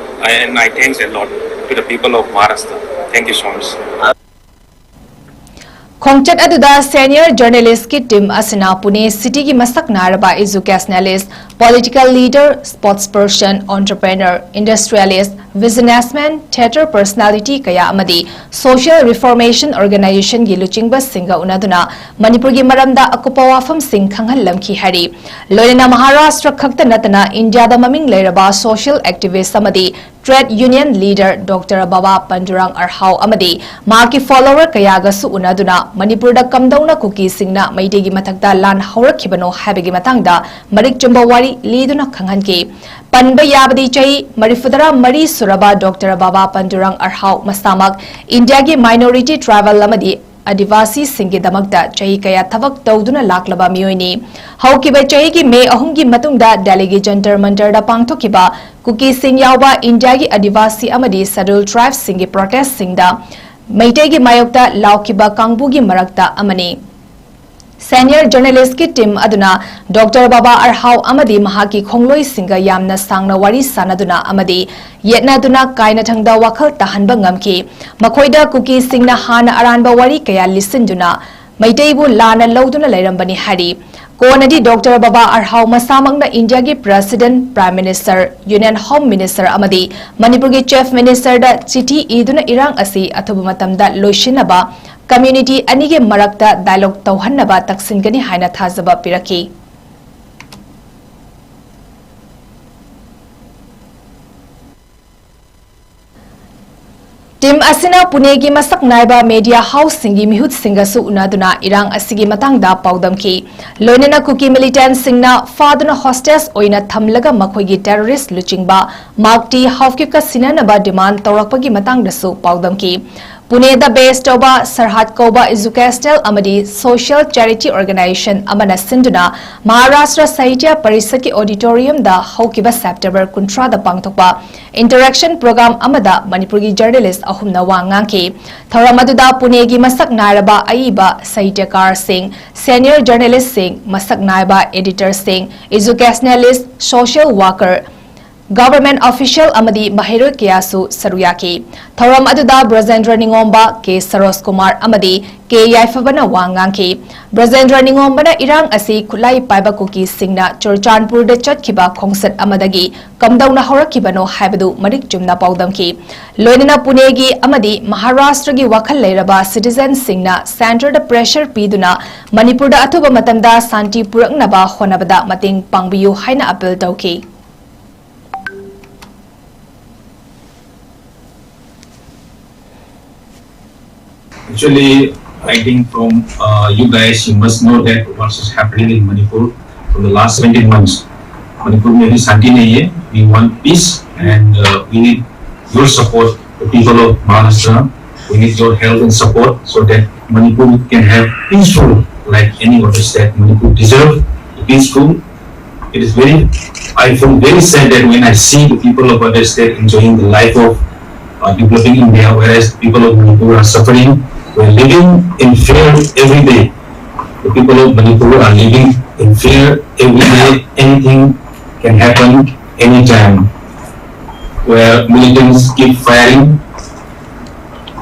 and I thanks a lot to the people of Maharashtra. Thank you so much. ꯈꯣꯡꯆꯠ ꯑꯗꯨꯗ ꯁꯦꯅꯤꯌꯔ ꯖꯔꯅꯦꯂꯤꯁꯀꯤ ꯇꯤꯝ ꯑꯁꯤꯅ ꯄꯨꯅꯦ ꯁꯤꯇꯤꯒꯤ ꯃꯁꯛ ꯅꯥꯏꯔꯕ educationalist, political leader, sports person, entrepreneur, industrialist, businessmen, theatre personality ꯀꯌꯥ ꯑꯃꯗꯤ ꯁꯣꯁꯤꯌꯦꯜ ꯔꯤꯐꯣꯔꯃꯦꯁꯟ ꯑꯣꯔꯒꯅꯥꯏꯖꯦꯁꯟꯒꯤ ꯂꯨꯆꯤꯡꯕꯁꯤꯡꯒ ꯎꯅꯗꯨꯅ ꯃꯅꯤꯄꯨꯔꯒꯤ ꯃꯔꯝꯗ ꯑꯀꯨꯞꯄ ꯋꯥꯐꯝꯁꯤꯡ ꯈꯪꯍꯜꯂꯝꯈꯤ ꯍꯥꯏꯔꯤ꯫ ꯂꯣꯏꯅꯅ ꯃꯍꯥꯔꯥꯁꯇ꯭ꯔ ꯈꯛꯇ ꯅꯠꯇꯅ ꯏꯟꯗꯤꯌꯥꯗ ꯃꯃꯤꯡ ꯂꯩꯔꯕ ꯁꯣꯁꯤꯌꯦꯜ ꯑꯦꯛꯇꯤꯚꯤꯁ ꯑꯃꯗꯤ ꯇ꯭ꯔꯦꯗ ꯌꯨꯅꯤꯌꯟ ꯂꯤꯗꯔ ꯗꯣꯛꯇꯔ ꯕꯥꯕꯥ ꯄꯟꯗꯨꯔꯥꯡ ꯑꯔꯍꯥꯎ ꯑꯃꯗꯤ ꯃꯍꯥꯛꯀꯤ ꯐꯣꯂꯣꯋꯔ ꯀꯌꯥꯒꯁꯨ ꯎꯅꯗꯨꯅ ꯃꯅꯤꯄꯨꯔꯗ ꯀꯝꯗꯧꯅ ꯀꯨꯀꯤꯁꯤꯡꯅ ꯃꯩꯇꯩꯒꯤ ꯃꯊꯛꯇ ꯂꯥꯟ ꯍꯧꯔꯛꯈꯤꯕꯅꯣ ꯍꯥꯏꯕꯒꯤ ꯃꯇꯥꯡꯗ ꯃꯔꯤꯛ ꯆꯨꯝꯕ ꯋꯥꯔꯤ ꯂꯤꯗꯨꯅ ꯈꯪꯍꯟꯈꯤ꯫ ꯄꯟꯕ ꯌꯥꯕꯗꯤ ꯆꯍꯤ ꯃꯔꯤꯐꯨꯇꯔꯥ ꯃꯔꯤ ꯁꯨꯔꯕ ꯗꯣꯛꯇꯔ ꯕꯥꯕꯥ ꯄꯟꯗꯨꯔꯥꯡ ꯑꯔꯍꯥꯎ ꯃꯁꯥꯃꯛ ꯏꯟꯗꯤꯌꯥꯒꯤ ꯃꯥꯏꯅꯣꯔꯤꯇꯤ ꯇ꯭ꯔꯥꯏꯕꯦꯜ ꯑꯃꯗꯤ ꯑꯗꯤꯋꯥꯁꯤꯁꯤꯡꯒꯤꯗꯃꯛꯇ ꯆꯍꯤ ꯀꯌꯥ ꯊꯕꯛ ꯇꯧꯗꯨꯅ ꯂꯥꯛꯂꯕ ꯃꯤꯑꯣꯏꯅꯤ꯫ ꯍꯧꯈꯤꯕ ꯆꯍꯤꯒꯤ ꯃꯦ ꯑꯍꯨꯝꯒꯤ ꯃꯇꯨꯡꯗ ꯗꯦꯜꯂꯤꯒꯤ ꯖꯟꯇꯔ ꯃꯟꯇꯔꯗ ꯄꯥꯡꯊꯣꯛꯈꯤꯕ ꯀꯨꯀꯤꯁꯤꯡ ꯌꯥꯎꯕ ꯏꯟꯗꯤꯌꯥꯒꯤ ꯑꯗꯤꯋꯥꯁꯤ ꯑꯃꯗꯤ ꯁꯦꯗ꯭ꯌꯨꯜ ꯇ꯭ꯔꯥꯏꯕꯁꯤꯡꯒꯤ ꯄ꯭ꯔꯣꯇꯦꯁꯁꯤꯡꯗ ꯃꯩꯇꯩꯒꯤ ꯃꯥꯌꯣꯛꯇ ꯂꯥꯎꯈꯤꯕ ꯀꯥꯡꯕꯨꯒꯤ ꯃꯔꯛꯇ ꯑꯃꯅꯤ꯫ ꯁꯦꯅꯤꯌꯔ ꯖꯔꯅꯦꯂꯤꯁꯀꯤ ꯇꯤꯝ ꯑꯗꯨꯅ ꯗꯣꯛꯇꯔ ꯕꯥꯕꯥ ꯑꯔꯍꯥꯎ ꯑꯃꯗꯤ ꯃꯍꯥꯛꯀꯤ ꯈꯣꯡꯂꯣꯏꯁꯤꯡꯒ ꯌꯥꯝꯅ ꯁꯥꯡꯅ ꯋꯥꯔꯤ ꯁꯥꯅꯗꯨꯅ ꯑꯃꯗꯤ ꯌꯦꯠꯅꯗꯨꯅ ꯀꯥꯏꯅꯊꯪꯗ ꯋꯥꯈꯜ ꯇꯥꯍꯟꯕ ꯉꯝꯈꯤ꯫ ꯃꯈꯣꯏꯗ ꯀꯨꯀꯤꯁꯤꯡꯅ ꯍꯥꯟꯅ ꯑꯔꯥꯟꯕ ꯋꯥꯔꯤ ꯀꯌꯥ ꯂꯤꯠꯁꯤꯟꯗꯨꯅ ꯃꯩꯇꯩꯕꯨ ꯂꯥꯟꯅ ꯂꯧꯗꯨꯅ ꯂꯩꯔꯝꯕꯅꯤ ꯍꯥꯏꯔꯤ꯫ ꯀꯣꯟꯅꯗꯤ ꯗꯣꯛꯇꯔ ꯕꯥꯕꯥ ꯑꯔꯍꯥꯎ ꯃꯁꯥꯃꯛꯅ ꯏꯟꯗꯤꯌꯥꯒꯤ president, prime minister, union home minister ꯑꯃꯗꯤ ꯃꯅꯤꯄꯨꯔꯒꯤ ꯆꯤꯐ ꯃꯤꯅꯤꯁꯇꯔꯗ ꯆꯤꯊꯤ ꯏꯗꯨꯅ ꯏꯔꯥꯡ ꯑꯁꯤ ꯑꯊꯨꯕ ꯃꯇꯝꯗ ꯂꯣꯏꯁꯤꯟꯅꯕ, ꯀꯝꯃ꯭ꯌꯨꯅꯤꯇꯤ ꯑꯅꯤꯒꯤ ꯃꯔꯛꯇ ꯗꯥꯏꯂꯣꯒ ꯇꯧꯍꯟꯅꯕ ꯇꯛꯁꯤꯟꯒꯅꯤ ꯍꯥꯏꯅ ꯊꯥꯖꯕ ꯄꯤꯔꯛꯈꯤ꯫ ꯇꯤꯝ ꯑꯁꯤꯅ ꯄꯨꯅꯦꯒꯤ ꯃꯁꯛ ꯅꯥꯏꯕ ꯃꯦꯗꯤꯌꯥ ꯍꯥꯎꯁꯁꯤꯡꯒꯤ ꯃꯤꯍꯨꯠꯁꯤꯡꯒꯁꯨ ꯎꯅꯗꯨꯅ ꯏꯔꯥꯡ ꯑꯁꯤꯒꯤ ꯃꯇꯥꯡꯗ ꯄꯥꯎꯗꯝꯈꯤ꯫ ꯂꯣꯏꯅꯅ ꯀꯨꯀꯤ ꯃꯤꯂꯤꯇꯦꯟꯠꯁꯤꯡꯅ ꯐꯥꯗꯨꯅ ꯍꯣꯁꯇꯦꯖ ꯑꯣꯏꯅ ꯊꯝꯂꯒ ꯃꯈꯣꯏꯒꯤ ꯇꯦꯔꯣꯔꯤꯁ꯭ꯠ ꯂꯨꯆꯤꯡꯕ ꯃꯥꯔꯛ ꯇꯤ ꯍꯥꯎꯀꯤꯞꯀ ꯁꯤꯟꯅꯅꯕ ꯗꯤꯃꯥꯟꯗ ꯇꯧꯔꯛꯄꯒꯤ ꯃꯇꯥꯡꯗꯁꯨ ꯄꯥꯎꯗꯝꯈꯤ꯫ ꯄꯨꯅꯦꯗ ꯕꯦꯁ ꯇꯧꯕ ꯁꯔꯍꯠ ꯀꯧꯕ ꯏꯖꯨꯀꯦꯁꯅꯦꯜ ꯑꯃꯗꯤ ꯁꯣꯁꯤꯌꯦꯜ ꯆꯦꯔꯤꯇꯤ ꯑꯣꯔꯒꯅꯥꯏꯖꯦꯁꯟ ꯑꯃꯅ ꯁꯤꯟꯗꯨꯅ ꯃꯍꯥꯔꯥꯁꯇ꯭ꯔ ꯁꯥꯍꯤꯇ꯭ꯌ ꯄꯔꯤꯁꯠꯀꯤ ꯑꯣꯗꯤꯇꯣꯔꯤꯌꯝꯗ ꯍꯧꯈꯤꯕ ꯁꯦꯞꯇꯦꯝꯕꯔ ꯀꯨꯟꯊ꯭ꯔꯥꯗ ꯄꯥꯡꯊꯣꯛꯄ ꯏꯟꯇꯔꯦꯛꯁꯟ ꯄ꯭ꯔꯣꯒ꯭ꯔꯥꯝ ꯑꯃꯗ ꯃꯅꯤꯄꯨꯔꯒꯤ ꯖꯔꯅꯦꯂꯤꯁ ꯑꯍꯨꯝꯅ ꯋꯥ ꯉꯥꯡꯈꯤ꯫ ꯊꯧꯔꯝ ꯑꯗꯨꯗ ꯄꯨꯅꯦꯒꯤ ꯃꯁꯛ ꯅꯥꯏꯔꯕ ꯑꯏꯕ ꯁꯥꯍꯤꯇ꯭ꯌꯀꯥꯔꯁꯤꯡ, ꯁꯦꯅꯤꯌꯔ ꯖꯔꯅꯦꯂꯤꯁꯁꯤꯡ, ꯃꯁꯛ ꯅꯥꯏꯕ ꯏꯗꯤꯇꯔꯁꯤꯡ, ꯏꯖꯨꯀꯦꯁꯅꯦꯂꯤꯁ, ꯁꯣꯁꯤꯌꯦꯜ ꯋꯥꯀꯔ, ꯒꯚꯔꯟꯃꯦꯟꯠ ꯑꯣꯐꯤꯁꯤꯌꯦꯜ ꯑꯃꯗꯤ ꯃꯍꯩꯔꯣꯏ ꯀꯌꯥꯁꯨ ꯁꯔꯨꯛ ꯌꯥꯈꯤ꯫ ꯊꯧꯔꯝ ꯑꯗꯨꯗ ꯕ꯭ꯔꯖꯦꯟꯗ꯭ꯔ ꯅꯤꯉꯣꯝꯕ, ꯀꯦ ꯁꯔꯣꯖ ꯀꯨꯃꯥꯔ ꯑꯃꯗꯤ ꯀꯦ ꯌꯥꯏꯐꯕꯅ ꯋꯥ ꯉꯥꯡꯈꯤ꯫ ꯕ꯭ꯔꯖꯦꯟꯗ꯭ꯔ ꯅꯤꯉꯣꯝꯕꯅ ꯏꯔꯥꯡ ꯑꯁꯤ ꯈꯨꯠꯂꯥꯏ ꯄꯥꯏꯕ ꯀꯨꯀꯤꯁꯤꯡꯅ ꯆꯨꯔꯆꯥꯟꯄꯨꯔꯗ ꯆꯠꯈꯤꯕ ꯈꯣꯡꯆꯠ ꯑꯃꯗꯒꯤ ꯀꯝꯗꯧꯅ ꯍꯧꯔꯛꯈꯤꯕꯅꯣ ꯍꯥꯏꯕꯗꯨ ꯃꯔꯤꯛ ꯆꯨꯝꯅ ꯄꯥꯎꯗꯝꯈꯤ꯫ ꯂꯣꯏꯅꯅ ꯄꯨꯅꯦꯒꯤ ꯑꯃꯗꯤ ꯃꯍꯥꯔꯥꯁꯇ꯭ꯔꯒꯤ ꯋꯥꯈꯜ ꯂꯩꯔꯕ ꯁꯤꯇꯤꯖꯟꯁꯤꯡꯅ ꯁꯦꯟꯇꯔꯗ ꯄ꯭ꯔꯦꯁꯔ ꯄꯤꯗꯨꯅ ꯃꯅꯤꯄꯨꯔꯗ ꯑꯊꯨꯕ ꯃꯇꯝꯗ ꯁꯥꯟꯇꯤ ꯄꯨꯔꯛꯅꯕ ꯍꯣꯠꯅꯕꯗ ꯃꯇꯦꯡ ꯄꯥꯡꯕꯤꯌꯨ ꯍꯥꯏꯅ ꯑꯄꯤꯜ ꯇꯧꯈꯤ꯫ Actually, I think from uh, you guys, you must know that what is happening in Manipur for the last seventeen months. Manipur में भी शांति नहीं है. We want peace and uh, we need your support, the people of Maharashtra. We need your help and support so that Manipur can have peaceful like any other state. Manipur deserve peaceful. It is very, I feel very sad that when I see the people of other state enjoying the life of uh, developing India, whereas people of Manipur are suffering. We're living in fear every day. The people of Manipur are living in fear every day. Anything can happen anytime. Where militants keep firing,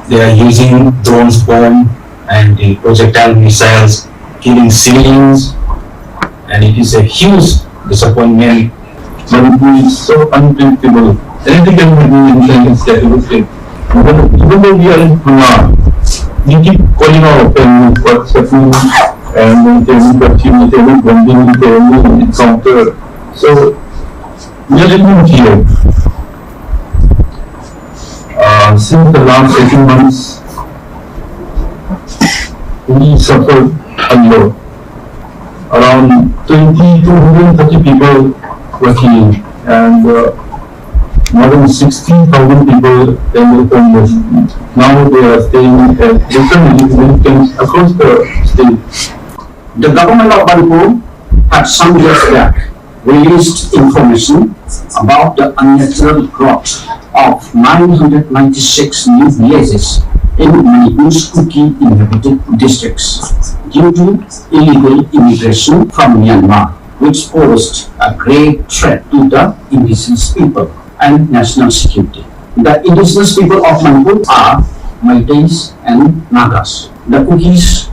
they are using drones, bomb, and the projectile missiles, killing civilians, and it is a huge disappointment. Manipur is so unpredictable. Anything can happen in any state. Even, even though we are in Pune, we keep calling our family what's happening, and there will be, there will be bombing, there will be encounter. So we are living in fear. Uh, since the last eighteen months, we suffered a lot. Around twenty to one hundred thirty people were killed, and uh, More than sixty thousand people were homeless. Now they are staying at different relief camps across the state. The government of Manipur had some years back released information about the unnatural growth of nine hundred ninety-six new villages in Manipur's Kuki inhabited districts due to illegal immigration from Myanmar, which posed a grave threat to the indigenous people and national security. The indigenous people of Manipur are Meiteis and Nagas. The Kukis,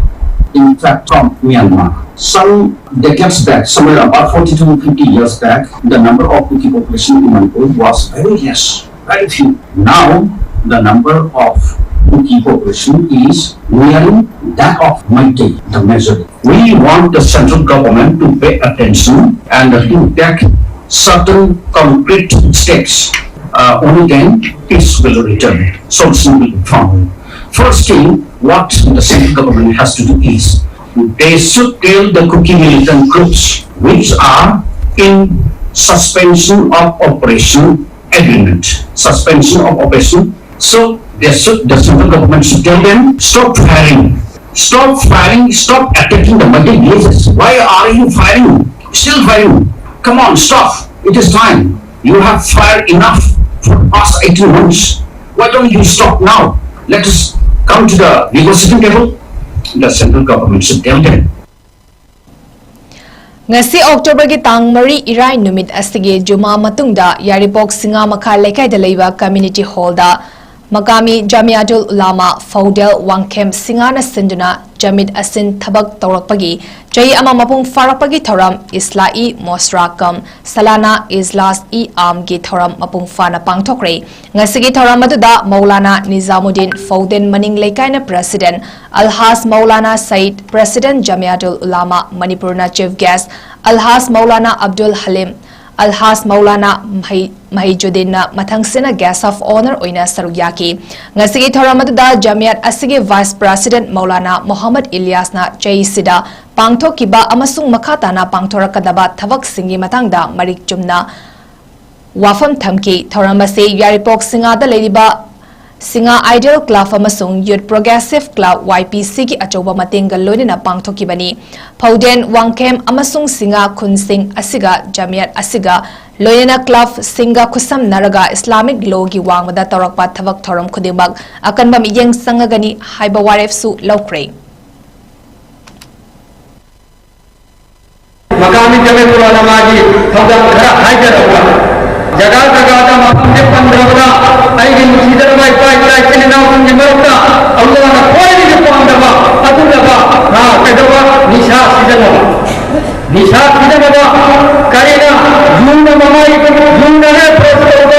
in fact, from Myanmar. Some decades back, somewhere about forty to fifty years back, the number of Kuki population in Manipur was very less, very few. Now, the number of Kuki population is nearing that of Meitei, the majority. We want the central government to pay attention and to take certain concrete steps. Uh, only then peace will return, solution will be found. First thing, what the central government has to do is they should tell the Kuki militant groups which are in suspension of operation agreement, suspension of operation. So they should, the central government should tell them, stop firing, stop firing, stop attacking the Meitei villages. Why are you firing? Still firing? Come on, stop. It is time. You have fired enough for past eighteen months. Why don't you stop now? Let us come to the negotiating table. The central government should tell them. ꯉꯁꯤ ꯑꯣꯛꯇꯣꯕꯔꯒꯤ ꯇꯥꯡ ꯃꯔꯤ ꯏꯔꯥꯏ ꯅꯨꯃꯤꯠ ꯑꯁꯤꯒꯤ ꯖꯨꯃꯥ ꯃꯇꯨꯡꯗ ꯌꯥꯏꯔꯤꯄꯣꯛ ꯁꯤꯡꯉꯥ ꯃꯈꯥ ꯂꯩꯀꯥꯏꯗ ꯂꯩꯕ ꯀꯝꯃ꯭ꯌꯨꯅꯤꯇꯤ ꯍꯣꯜꯗ ꯃꯀꯥꯃꯤ ꯖꯥꯃꯤꯌꯥꯇꯨꯜ ꯎꯂꯥꯃꯥ ꯐꯧꯗꯦꯜ ꯋꯥꯡꯈꯦꯝ ꯁꯤꯡꯉꯥꯅ ꯁꯤꯟꯗꯨꯅ ꯖꯃꯤꯠ ꯑꯁꯤꯟ ꯊꯕꯛ ꯇꯧꯔꯛꯄꯒꯤ ꯆꯍꯤ ꯑꯃ ꯃꯄꯨꯡ ꯐꯥꯔꯛꯄꯒꯤ ꯊꯧꯔꯝ ꯏꯁꯂꯥꯏ ꯃꯣꯁꯔꯥ ꯀꯝ ꯁꯂꯥꯅꯥ ꯏꯖꯂꯥꯁ ꯏ ꯑꯥꯝꯒꯤ ꯊꯧꯔꯝ ꯃꯄꯨꯡ ꯐꯥꯅ ꯄꯥꯡꯊꯣꯛꯈ꯭ꯔꯦ꯫ ꯉꯁꯤꯒꯤ ꯊꯧꯔꯝ ꯑꯗꯨꯗ ꯃꯧꯂꯥꯅꯥ ꯅꯤꯖꯥꯃꯨꯗꯤꯟ ꯐꯧꯗꯦꯟ ꯃꯅꯤꯡ ꯂꯩꯀꯥꯏꯅ ꯄ꯭ꯔꯦꯁꯤꯗꯦꯟꯠ, ꯑꯜꯍꯥꯖ ꯃꯧꯂꯥꯅꯥ ꯁꯌꯤꯗ ꯄ꯭ꯔꯦꯁꯤꯗꯦꯟꯠ ꯖꯥꯃꯤꯌꯥꯇꯨꯜ ꯎꯂꯥꯃꯥ ꯃꯅꯤꯄꯨꯔꯅ ꯆꯤꯐ ꯒꯦꯁ꯭ꯠ, ꯑꯜꯍꯥꯖ ꯃꯧꯂꯥꯅꯥ ꯑꯕꯗꯨꯜ ꯍꯂꯤꯝ, ꯑꯜꯍꯥꯖ ꯃꯧꯂꯥꯅꯥ ꯃꯍꯩ-, ꯃꯍꯤꯖꯨꯗꯤꯟꯅ ꯃꯊꯪꯁꯤꯠꯅ ꯒꯦꯁ꯭ꯠ ꯑꯣꯐ ꯑꯣꯅꯔ ꯑꯣꯏꯅ ꯁꯔꯨꯛ ꯌꯥꯈꯤ꯫ ꯉꯁꯤꯒꯤ ꯊꯧꯔꯝ ꯑꯗꯨꯗ ꯖꯥꯃꯤꯌꯥꯠ ꯑꯁꯤꯒꯤ ꯚꯥꯏꯁ ꯄ꯭ꯔꯦꯁꯤꯗꯦꯟꯠ ꯃꯧꯂꯥꯅꯥ ꯃꯣꯍꯝꯃꯗ ꯏꯂꯤꯌꯥꯁꯅ ꯆꯍꯤꯁꯤꯗ ꯄꯥꯡꯊꯣꯛꯈꯤꯕ ꯑꯃꯁꯨꯡ ꯃꯈꯥ ꯇꯥꯅ ꯄꯥꯡꯊꯣꯔꯛꯀꯗꯕ ꯊꯕꯛꯁꯤꯡꯒꯤ ꯃꯇꯥꯡꯗ ꯃꯔꯤꯛ ꯆꯨꯝꯅ ꯋꯥꯐꯝ ꯊꯝꯈꯤ꯫ ꯊꯧꯔꯝ ꯑꯁꯤ ꯌꯥꯏꯔꯤꯄꯣꯛ ꯁꯤꯡꯉꯥꯗ ꯂꯩꯔꯤꯕ ꯁꯤꯡꯉꯥ Ideal Club ꯑꯃꯁꯨꯡ Youth Progressive Club, Y P C ꯒꯤ ꯑꯆꯧꯕ ꯃꯇꯦꯡꯒ ꯂꯣꯏꯅꯅ ꯄꯥꯡꯊꯣꯛꯈꯤꯕꯅꯤ꯫ ꯐꯧꯗꯦꯟ, ꯋꯥꯡꯈꯦꯝ ꯑꯃꯁꯨꯡ ꯁꯤꯡꯉꯥ ꯈꯨꯟꯁꯤꯡ ꯑꯁꯤꯒ ꯖꯃꯤꯌꯠ ꯑꯁꯤꯒ ꯂꯣꯏꯅꯅ club ꯁꯤꯡꯒ ꯈꯨꯠꯁꯝꯅꯔꯒ Islamic law ꯒꯤ ꯋꯥꯡꯃꯗ ꯇꯧꯔꯛꯄ ꯊꯕꯛ ꯊꯧꯔꯝ ꯈꯨꯗꯤꯡꯃꯛ ꯑꯀꯟꯕ ꯃꯤꯠꯌꯦꯡ ꯆꯪꯉꯒꯅꯤ ꯍꯥꯏꯕ ꯋꯥꯔꯦꯞꯁꯨ ꯂꯧꯈ꯭ꯔꯦ꯫ ꯃꯀꯥꯃꯤ ꯖꯃꯤꯌꯠ ꯎꯂꯃꯥꯒꯤ ꯊꯧꯗꯥꯡ ꯈꯔ ꯍꯥꯏꯖꯔꯕ, ꯖꯒꯥ ꯖꯒꯥꯗ ꯃꯐꯝꯁꯦ ꯄꯟꯗ꯭ꯔꯕꯗ, ꯑꯩꯒꯤ ꯅꯨꯡꯁꯤꯖꯔꯕ ꯏꯄꯥ ꯏꯆꯥ ꯏꯆꯤꯟ ꯏꯅꯥꯎꯁꯤꯡꯒꯤ ꯃꯔꯛꯇ ꯑꯜꯂꯥꯍꯅ ꯈ꯭ꯋꯥꯏꯗꯒꯤ ꯄꯥꯝꯗꯕ ꯑꯗꯨꯒꯨꯝꯂꯕ, ꯑ, ꯀꯩꯗꯧꯕ, ꯅꯤꯁꯥ ꯁꯤꯖꯤꯟꯅꯕ꯫ ꯅꯤꯁꯥ ꯁꯤꯖꯤꯟꯅꯕ, ꯀꯔꯤꯅ ꯌꯨꯅ ꯃꯃꯥꯏ, ꯌꯨꯅ ꯍꯦꯛ ꯐ꯭ꯔꯦꯁ ꯇꯧꯕ,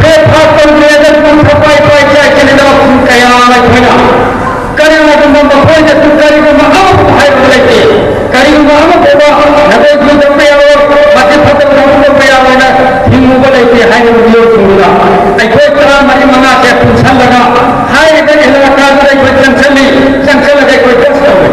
breakfast ꯇꯧꯗ꯭ꯔꯤꯉꯩꯗ ꯌꯨ ꯊꯛꯄ ꯏꯄꯥ ꯏꯆꯥ ꯏꯆꯤꯟ ꯏꯅꯥꯎꯁꯤꯡ ꯀꯌꯥ ꯑꯃ ꯑꯩꯈꯣꯏꯅ ꯀꯔꯤꯒꯨꯝꯕ ꯃꯈꯣꯏꯗꯁꯨ ꯀꯔꯤꯒꯨꯝꯕ ꯑꯃꯐꯥꯎ ꯍꯥꯏꯕ ꯂꯩꯇꯦ꯫ ꯀꯔꯤꯒꯨꯝꯕ ꯑꯃꯐꯥꯎꯕ ꯅꯈꯣꯏ ꯌꯨ ꯊꯛꯄ ꯌꯥꯔꯣꯏ, ꯃꯁꯤ ꯐꯠꯇꯕ ꯊꯕꯛ ꯇꯧꯕ ꯌꯥꯔꯣꯏꯅ ꯊꯤꯡꯉꯨꯕ ꯂꯩꯇꯦ ꯍꯥꯏꯔꯤꯕ ꯃꯤꯑꯣꯏꯁꯤꯡꯗꯨꯗ ꯑꯩꯈꯣꯏ ꯇꯔꯥꯃꯔꯤ ꯃꯉꯥꯁꯦ ꯄꯨꯟꯁꯤꯜꯂꯒ ꯍꯥꯏꯔꯤꯕ ꯑꯦꯂꯥꯀꯥꯗꯨꯗ ꯑꯩꯈꯣꯏ ꯆꯪꯁꯤꯜꯂꯤ, ꯆꯪꯁꯤꯜꯂꯒ ꯑꯩꯈꯣꯏ test ꯇꯧꯏ꯫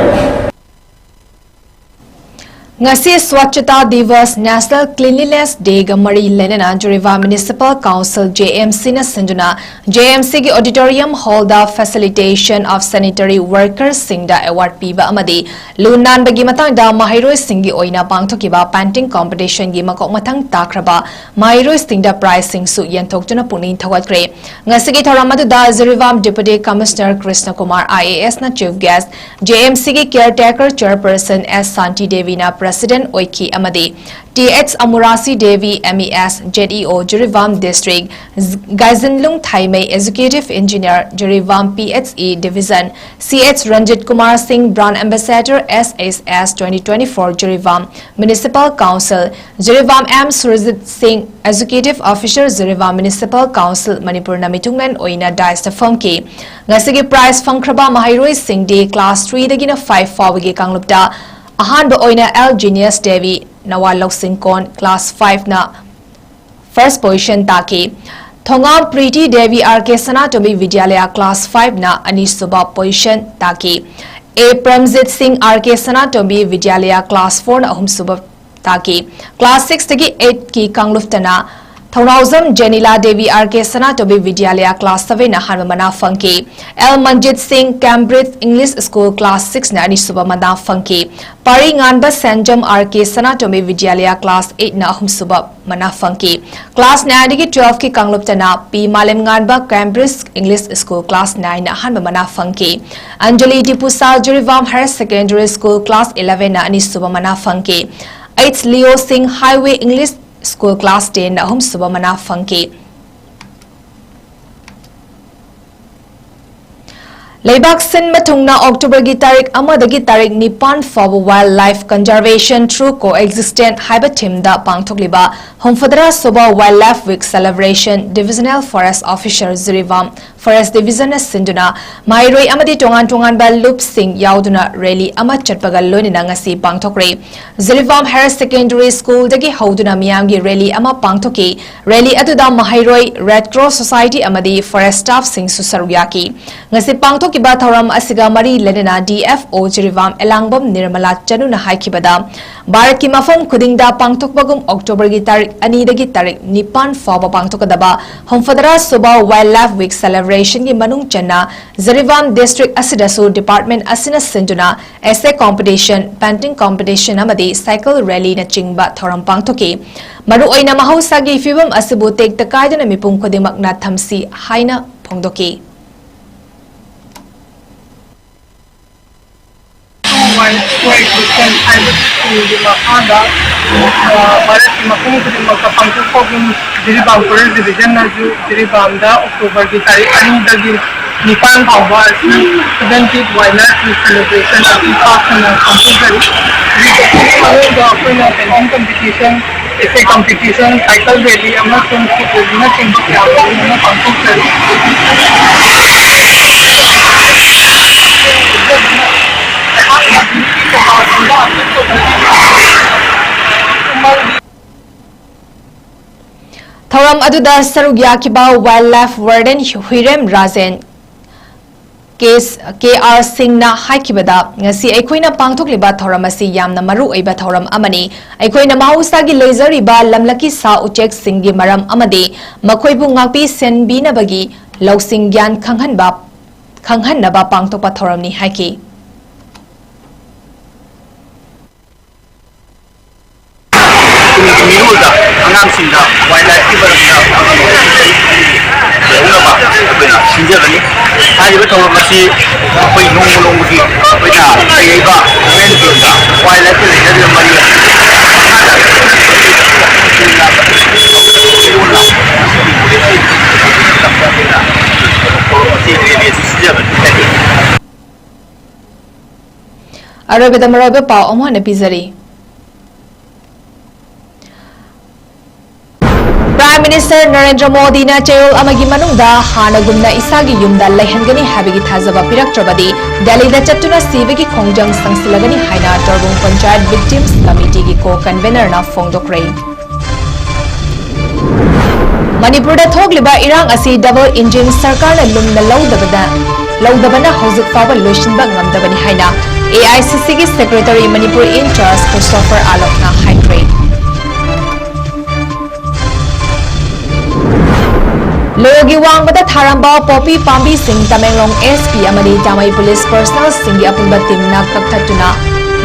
ꯉꯁꯤ Swachhata Divas, National Cleanliness Day ꯒ ꯃꯔꯤ ꯂꯩꯅꯅ Jiribam Municipal Council, J M C ꯅ ꯁꯤꯟꯗꯨꯅ J M C ꯒꯤ auditorium hall the Facilitation of Sanitary Workers ꯁꯤꯡꯗ award ꯄꯤꯕ ꯑꯃꯗꯤ ꯂꯨ ꯅꯥꯟꯕꯒꯤ ꯃꯇꯥꯡꯗ ꯃꯍꯩꯔꯣꯏꯁꯤꯡꯒꯤ ꯑꯣꯏꯅ ꯄꯥꯡꯊꯣꯛꯈꯤꯕ painting competition ꯒꯤ ꯃꯀꯣꯛ ꯃꯊꯪ ꯇꯥꯈ꯭ꯔꯕ ꯃꯍꯩꯔꯣꯏꯁꯤꯡꯗ prize ꯁꯤꯡꯁꯨ ꯌꯦꯟꯊꯣꯛꯇꯨꯅ ꯄꯨꯛꯅꯤꯡ ꯊꯧꯒꯠꯈ꯭ꯔꯦ꯫ ꯉꯁꯤꯒꯤ ꯊꯧꯔꯝ ꯑꯗꯨꯗ Jiribam Deputy Commissioner Krishna Kumar I A S ꯅ chief guest, J M C ꯒꯤ caretaker chairperson S ꯁꯥꯟꯇꯤ ꯗꯦꯕꯤꯅ president ꯑꯣꯏꯈꯤ ꯑꯃꯗꯤ T H ꯑꯃꯨꯔꯥꯁꯤ Devi, M E S, Z E O, Jiribam District, ꯒꯥꯏꯖꯟꯂꯨꯡ ꯊꯥꯏꯃꯩ, Executive Engineer, Jiribam P H E Division, C H Ranjit Kumar ꯁꯤꯡ, Brand Ambassador, S H S twenty twenty-four, Jiribam Municipal Council, Jiribam M Surjit ꯁꯤꯡ, Executive Officer, Jiribam Municipal Council, ꯃꯅꯤꯄꯨꯔꯅ ꯃꯤꯊꯨꯡꯂꯦꯟ ꯑꯣꯏꯅ dais ꯇ ꯐꯝꯈꯤ꯫ ꯉꯁꯤꯒꯤ prize ꯐꯪꯈ꯭ꯔꯕ ꯃꯍꯩꯔꯣꯏꯁꯤꯡꯗꯤ class three ꯗꯒꯤꯅ five ꯐꯥꯎꯕꯒꯤ ꯀꯥꯡꯂꯨꯞꯇ ꯑꯍꯥꯟꯕ ꯑꯣꯏꯅ L ꯖꯤꯅꯤꯌꯁ ꯗꯦꯕꯤ, ꯅꯋꯥ ꯂꯧꯁꯤꯡꯀꯣꯟ, class five ꯅ first position ꯇꯥꯈꯤ꯫ ꯊꯣꯉꯥꯝ ꯄ꯭ꯔꯤꯇꯤ ꯗꯦꯕꯤ, R K ꯁꯅꯥꯇꯣꯝꯕꯤ ꯕꯤꯗ꯭ꯌꯥꯂꯌꯥ, class five ꯅ ꯑꯅꯤꯁꯨꯕ position ꯇꯥꯈꯤ꯫ A ꯄ꯭ꯔꯝꯖꯤꯠ ꯁꯤꯡ, R K ꯁꯅꯥꯇꯣꯝꯕꯤ ꯕꯤꯗ꯭ꯌꯥꯂꯌꯥ, class four ꯅ ꯑꯍꯨꯝꯁꯨꯕ ꯇꯥꯈꯤ꯫ Class six ꯇꯒꯤ eight ꯀꯤ ꯀꯥꯡꯂꯨꯞꯇꯅ ꯊꯧꯅꯥꯎꯖꯝ ꯖꯦꯅꯤꯂꯥ ꯗꯦꯕꯤ, R K ꯁꯅꯥꯇꯣꯝꯕꯤ ꯕꯤꯗ꯭ꯌꯥꯂꯌꯥ, Class seven ꯅ ꯑꯍꯥꯟꯕ ꯃꯅꯥ ꯐꯪꯈꯤ꯫ L ꯃꯟꯖꯤꯠ ꯁꯤꯡ, Cambridge English School, Class six ꯅ ꯑꯅꯤꯁꯨꯕ ꯃꯅꯥ ꯐꯪꯈꯤ꯫ ꯄꯥꯔꯤ ꯉꯥꯟꯕ ꯁꯦꯟꯖꯝ, R K ꯁꯅꯥꯇꯣꯝꯕꯤ ꯕꯤꯗ꯭ꯌꯥꯂꯌꯥ, Class eight ꯅ ꯑꯍꯨꯝꯁꯨꯕ ꯃꯅꯥ ꯐꯪꯈꯤ꯫ Class nine ꯗꯒꯤ twelve ꯀꯤ ꯀꯥꯡꯂꯨꯞꯇꯅ ꯄꯤ ꯃꯥꯂꯦꯝꯉꯥꯟꯕ, Cambridge English School, Class nine ꯅ ꯑꯍꯥꯟꯕ ꯃꯅꯥ ꯐꯪꯈꯤ꯫ Anjali ꯗꯤꯄꯨꯁꯥ, Jiribam Higher Secondary School, Class eleven ꯅ ꯑꯅꯤꯁꯨꯕ ꯃꯅꯥ ꯐꯪꯈꯤ꯫ H ꯂꯤꯑꯣ ꯁꯤꯡ, Highway English School, Class ten ꯅ ꯑꯍꯨꯝꯁꯨꯕ ꯃꯅꯥ ꯐꯪꯈꯤ꯫ ꯂꯩꯕꯥꯛ ꯁꯤꯟꯕ ꯊꯨꯡꯅ October ꯒꯤ ꯇꯥꯔꯤꯛ ꯑꯃꯗꯒꯤ ꯇꯥꯔꯤꯛ ꯅꯤꯄꯥꯟ ꯐꯥꯎꯕ Wildlife Conservation Through Coexistence ꯍꯥꯏꯕ theme ꯗ ꯄꯥꯡꯊꯣꯛꯂꯤꯕ ꯍꯨꯝꯐꯨꯇꯔꯥ ꯁꯨꯕ Wildlife Week Celebration Divisional Forest Officer, Jiribam Forest Division ꯅ ꯁꯤꯟꯗꯨꯅ ꯃꯍꯩꯔꯣꯏ ꯑꯃꯗꯤ ꯇꯣꯉꯥꯟ ꯇꯣꯉꯥꯟꯕ ꯂꯨꯞꯁꯤꯡ ꯌꯥꯎꯗꯨꯅ rally ꯑꯃ ꯆꯠꯄꯒ ꯂꯣꯏꯅꯅ ꯉꯁꯤ ꯄꯥꯡꯊꯣꯛꯈ꯭ꯔꯦ꯫ ꯖꯤꯔꯤꯕꯥꯝ Higher Secondary School ꯗꯒꯤ ꯍꯧꯗꯨꯅ ꯃꯤꯌꯥꯝꯒꯤ rally ꯑꯃ ꯄꯥꯡꯊꯣꯛꯈꯤ꯫ Rally ꯑꯗꯨꯗ ꯃꯍꯩꯔꯣꯏ, Red Cross Society ꯑꯃꯗꯤ forest staff ꯁꯤꯡꯁꯨ ꯁꯔꯨꯛ ꯌꯥꯈꯤ꯫ ꯉꯁꯤ ꯄꯥꯡꯊꯣꯛꯈꯤꯕ ꯊꯧꯔꯝ ꯑꯁꯤꯒ ꯃꯔꯤ ꯂꯩꯅꯅ D F O ꯖꯤꯔꯤꯕꯥꯝ ꯑꯦꯂꯥꯡꯕꯝ ꯅꯤꯔꯃꯂꯥ ꯆꯅꯨꯅ ꯍꯥꯏꯈꯤꯕꯗ, ꯚꯥꯔꯠꯀꯤ ꯃꯐꯝ ꯈꯨꯗꯤꯡꯗ ꯄꯥꯡꯊꯣꯛꯄꯒꯨꯝ October ꯒꯤ ꯇꯥꯔꯤꯛ ꯑꯅꯤꯗꯒꯤ ꯇꯥꯔꯤꯛ ꯅꯤꯄꯥꯟ ꯐꯥꯎꯕ ꯄꯥꯡꯊꯣꯛꯀꯗꯕ ꯍꯨꯝꯐꯨꯇꯔꯥ ꯁꯨꯕ Wildlife Week Celebration ꯒꯤ ꯃꯅꯨꯡ ꯆꯟꯅ ꯖꯤꯔꯤꯕꯥꯝ district ꯑꯁꯤꯗꯁꯨ department ꯑꯁꯤꯅ ꯁꯤꯟꯗꯨꯅ essay competition, painting competition ꯑꯃꯗꯤ cycle rally ꯅꯆꯤꯡꯕ ꯊꯧꯔꯝ ꯄꯥꯡꯊꯣꯛꯈꯤ꯫ ꯃꯔꯨꯑꯣꯏꯅ ꯃꯍꯧꯁꯥꯒꯤ ꯐꯤꯕꯝ ꯑꯁꯤꯕꯨ ꯇꯦꯛꯇ ꯀꯥꯏꯗꯅ ꯃꯤꯄꯨꯝ ꯈꯨꯗꯤꯡꯃꯛꯅ ꯊꯝꯁꯤ ꯍꯥꯏꯅ ꯐꯣꯡꯗꯣꯛꯈꯤ꯫ Wildlife Week ꯍꯥꯏꯕ ꯁ꯭ꯀꯨꯜꯒꯤ ꯃꯈꯥꯗ, ꯑ, ꯚꯥꯔꯠꯀꯤ ꯃꯐꯝ ꯈꯨꯗꯤꯡꯃꯛꯇ ꯄꯥꯡꯊꯣꯛꯄꯒꯨꯝ ꯖꯤꯔꯤꯕꯥꯝ Forest Division ꯅꯁꯨ ꯖꯤꯔꯤꯕꯥꯝꯗ October ꯒꯤ ꯇꯥꯔꯤꯛ ꯑꯅꯤꯗꯒꯤ ꯅꯤꯄꯥꯟ ꯐꯥꯎꯕ ꯑꯁꯤ Seventeenth Wildlife Week Celebration ꯑꯁꯤ ꯄꯥꯛ ꯁꯟꯅ ꯄꯥꯡꯊꯣꯛꯆꯔꯤ꯫ ꯍꯧꯖꯤꯛ ꯑꯁꯤꯒꯤ ꯃꯅꯨꯡꯗ ꯑꯩꯈꯣꯏꯅ painting competition, essay competition, cycle rally ꯑꯃꯁꯨꯡ foot rally ꯅꯆꯤꯡꯕ ꯀꯌꯥ ꯃꯔꯨꯝ ꯑꯃ ꯄꯥꯡꯊꯣꯛꯆꯔꯤ꯫ ꯊꯧꯔꯝ ꯑꯗꯨꯗ ꯁꯔꯨꯛ ꯌꯥꯈꯤꯕ Wildlife Warden ꯍꯨꯏꯔꯦꯝ ꯔꯥꯖꯦꯟ, ꯀꯦ ꯑꯥꯔ ꯁꯤꯡꯅ ꯍꯥꯏꯈꯤꯕꯗ, ꯉꯁꯤ ꯑꯩꯈꯣꯏꯅ ꯄꯥꯡꯊꯣꯛꯂꯤꯕ ꯊꯧꯔꯝ ꯑꯁꯤ ꯌꯥꯝꯅ ꯃꯔꯨ ꯑꯣꯏꯕ ꯊꯧꯔꯝ ꯑꯃꯅꯤ꯫ ꯑꯩꯈꯣꯏꯅ ꯃꯍꯧꯁꯥꯒꯤ ꯂꯩꯖꯔꯤꯕ ꯂꯝꯂꯛꯀꯤ ꯁꯥ ꯎꯆꯦꯛꯁꯤꯡꯒꯤ ꯃꯔꯝ ꯑꯃꯗꯤ ꯃꯈꯣꯏꯕꯨ ꯉꯥꯛꯄꯤ ꯁꯦꯟꯕꯤꯅꯕꯒꯤ ꯂꯧꯁꯤꯡ ꯒ꯭ꯌꯥꯟ ꯈꯪꯍꯟꯕ, ꯈꯪꯍꯟꯅꯕ ꯄꯥꯡꯊꯣꯛꯄ ꯊꯧꯔꯝꯅꯤ ꯍꯥꯏꯈꯤ꯫ ꯇꯨꯡꯒꯤ ꯃꯤꯔꯣꯜꯗ ꯑꯉꯥꯡꯁꯤꯡꯗ ꯋꯥꯏꯜ ꯂꯥꯏꯐꯀꯤ ꯃꯔꯝꯗ ꯈꯪꯍꯟꯅꯕ ꯑꯩꯈꯣꯏꯅ ꯁꯤꯟꯖꯕꯅꯤ꯫ ꯍꯥꯏꯔꯤꯕ ꯊꯧꯔꯝ ꯑꯁꯤ ꯑꯩꯈꯣꯏ ꯅꯣꯡꯃ ꯅꯣꯡꯃꯒꯤ ꯑꯩꯈꯣꯏꯅ ꯂꯩꯔꯤꯕ ꯒꯣꯔꯃꯦꯟꯒꯤ ꯑꯣꯏꯕ ꯋꯥꯏꯜ ꯂꯥꯏꯐꯀ ꯂꯩꯅꯔꯤꯕ ꯃꯔꯤ ꯊꯧꯔꯝ ꯑꯁꯤ ꯔꯦꯂꯤ ꯑꯁꯤ ꯁꯤꯟꯖꯕꯅꯤ꯫ ꯑꯔꯣꯏꯕꯗ ꯃꯔꯨꯑꯣꯏꯕ ꯄꯥꯎ ꯑꯃꯨꯛ ꯍꯟꯅ ꯄꯤꯖꯔꯤ꯫ Prime Minister ꯅꯔꯦꯟꯗ꯭ꯔ ꯃꯣꯗꯤꯅ ꯆꯌꯣꯜ ꯑꯃꯒꯤ ꯃꯅꯨꯡꯗ ꯍꯥꯟꯅꯒꯨꯝꯅ ꯏꯁꯥꯒꯤ ꯌꯨꯝꯗ ꯂꯩꯍꯟꯒꯅꯤ ꯍꯥꯏꯕꯒꯤ ꯊꯥꯖꯕ ꯄꯤꯔꯛꯇ꯭ꯔꯕꯗꯤ ꯗꯦꯜꯂꯤꯗ ꯆꯠꯇꯨꯅ ꯁꯤꯕꯒꯤ ꯈꯣꯡꯖꯪ ꯁꯪꯁꯤꯜꯂꯒꯅꯤ ꯍꯥꯏꯅ ꯇꯣꯔꯕꯨꯡ ꯄꯟꯆꯥꯌꯠ Victims Committeeꯒꯤ co-convenerꯅ ꯐꯣꯡꯗꯣꯛꯈ꯭ꯔꯦ꯫ ꯃꯅꯤꯄꯨꯔꯗ ꯊꯣꯛꯂꯤꯕ ꯏꯔꯥꯡ ꯑꯁꯤ double engine ꯁꯔꯀꯥꯔꯅ ꯂꯨꯝꯅ ꯂꯧꯗꯕꯗ, ꯂꯧꯗꯕꯅ ꯍꯧꯖꯤꯛ ꯐꯥꯎꯕ ꯂꯣꯏꯁꯤꯟꯕ ꯉꯝꯗꯕꯅꯤ ꯍꯥꯏꯅ AICCꯒꯤ secretary Manipur in charge Christopher ꯑꯥꯂꯣꯛꯅ ꯍꯥꯏꯈ꯭ꯔꯦ꯫ ꯂꯣꯒꯤ ꯋꯥꯡꯃꯗ ꯊꯥꯔꯝꯕ ꯄꯣꯄꯤ ꯄꯥꯝꯕꯤꯁꯤꯡ ꯇꯃꯦꯡꯂꯣꯡ SP ꯑꯃꯗꯤ ꯇꯥꯃꯩ police personnelꯁꯤꯡꯒꯤ ꯑꯄꯨꯟꯕ teamꯅ ꯀꯛꯊꯠꯇꯨꯅ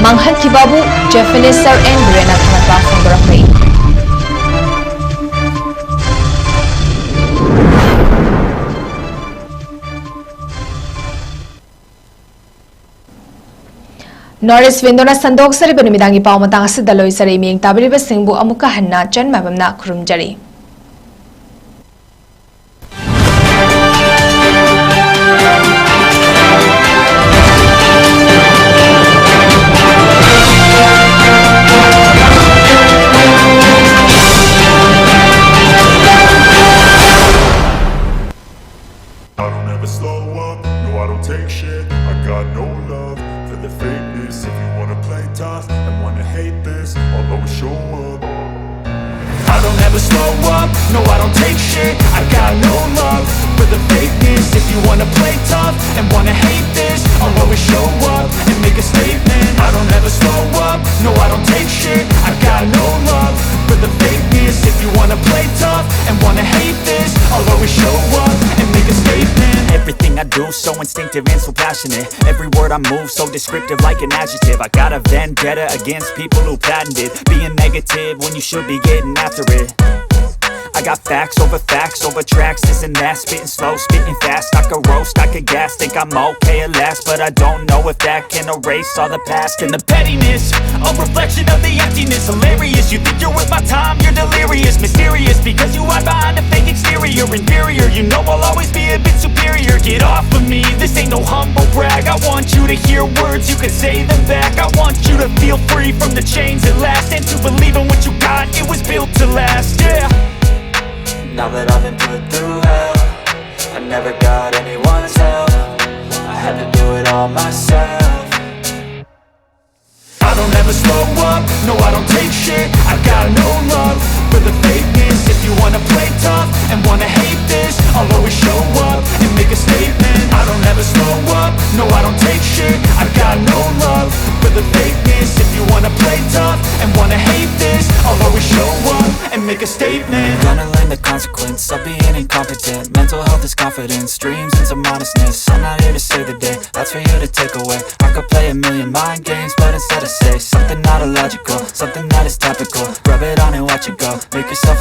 ꯃꯥꯡꯍꯟꯈꯤꯕꯕꯨ Chief Minister N ꯕꯤꯔꯦꯟꯅ ꯊꯥꯒꯠꯄ ꯐꯣꯡꯗꯣꯔꯛꯂꯤ꯫ North East Windowꯅ ꯁꯟꯗꯣꯛꯆꯔꯤꯕ ꯅꯨꯃꯤꯗꯥꯡꯒꯤ ꯄꯥꯎ ꯃꯇꯥꯡ ꯑꯁꯤꯗ ꯂꯣꯏꯖꯔꯦ꯫ ꯃꯤꯌꯦꯡ ꯇꯥꯕꯤꯔꯤꯕꯁꯤꯡꯕꯨ ꯑꯃꯨꯛꯀ ꯍꯟꯅ ꯆꯟ ꯃꯥꯏꯕꯝꯅ ꯈꯨꯔꯨꯝꯖꯔꯤ꯫ I don't ever slow up, no, I don't take shit. I got no love for the fakeness. If you wanna play tough and wanna hate this, I'll always show up. I don't ever slow up, no, I don't take shit. I got no love for the fakeness. If you wanna play tough And wanna hate this, I'll always show up and make a statement. I don't ever slow up, no, I don't take shit. I got no love for the fakeness. If you wanna play tough and wanna hate this, I'll always show up and make a statement. Everything I do so instinctive and so passionate. Every word I move so descriptive, like an adjective. I got a vendetta against people who patented being negative when you should be getting after it. I got facts over facts over tracks, this and that. Spitting slow, spitting fast. I could roast, I could gas. Think I'm okay at last, but I don't know if that can erase all the past. And the pettiness, a reflection of the emptiness. Hilarious, you think you're worth my time, you're delirious. Mysterious, because you hide behind a fake exterior. Inferior, you know I'll always be a bit superior. Get off of me, this ain't no humble brag. I want you to hear words, you can say them back. I want you to feel free from the chains that last, and to believe in what you got, it was built to last, yeah. Now that I've been put through hell, I never got anyone's help. I had to do it all myself. I don't ever slow up, no, I don't take shit. I got no love for the fakeness. If you wanna play tough and wanna hate this, I'll always show up and make a statement. I don't ever slow up, no, I don't take shit. I got no love for the fakeness. If you wanna play tough and wanna hate this, I'll always show up and make a statement. Gonna learn the consequence of being incompetent. Mental health is confidence, dreams and some honestness. I'm not here to save the day, that's for you to take away. I could play a million mind games, but instead I say something not illogical, something that is topical. Rub it on and watch it go. Make yourself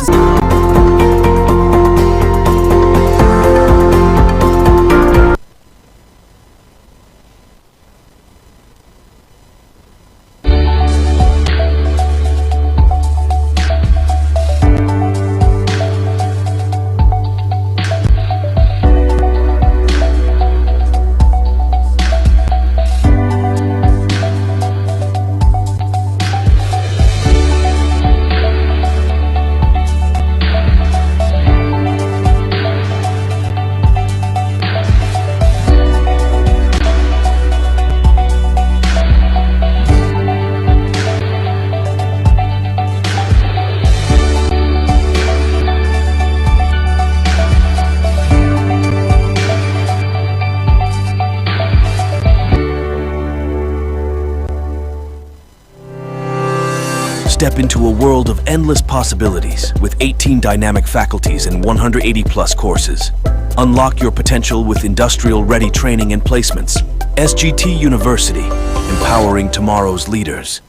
Step into a world of endless possibilities with eighteen dynamic faculties and one hundred eighty plus courses. Unlock your potential with industrial ready training and placements. S G T University, empowering tomorrow's leaders.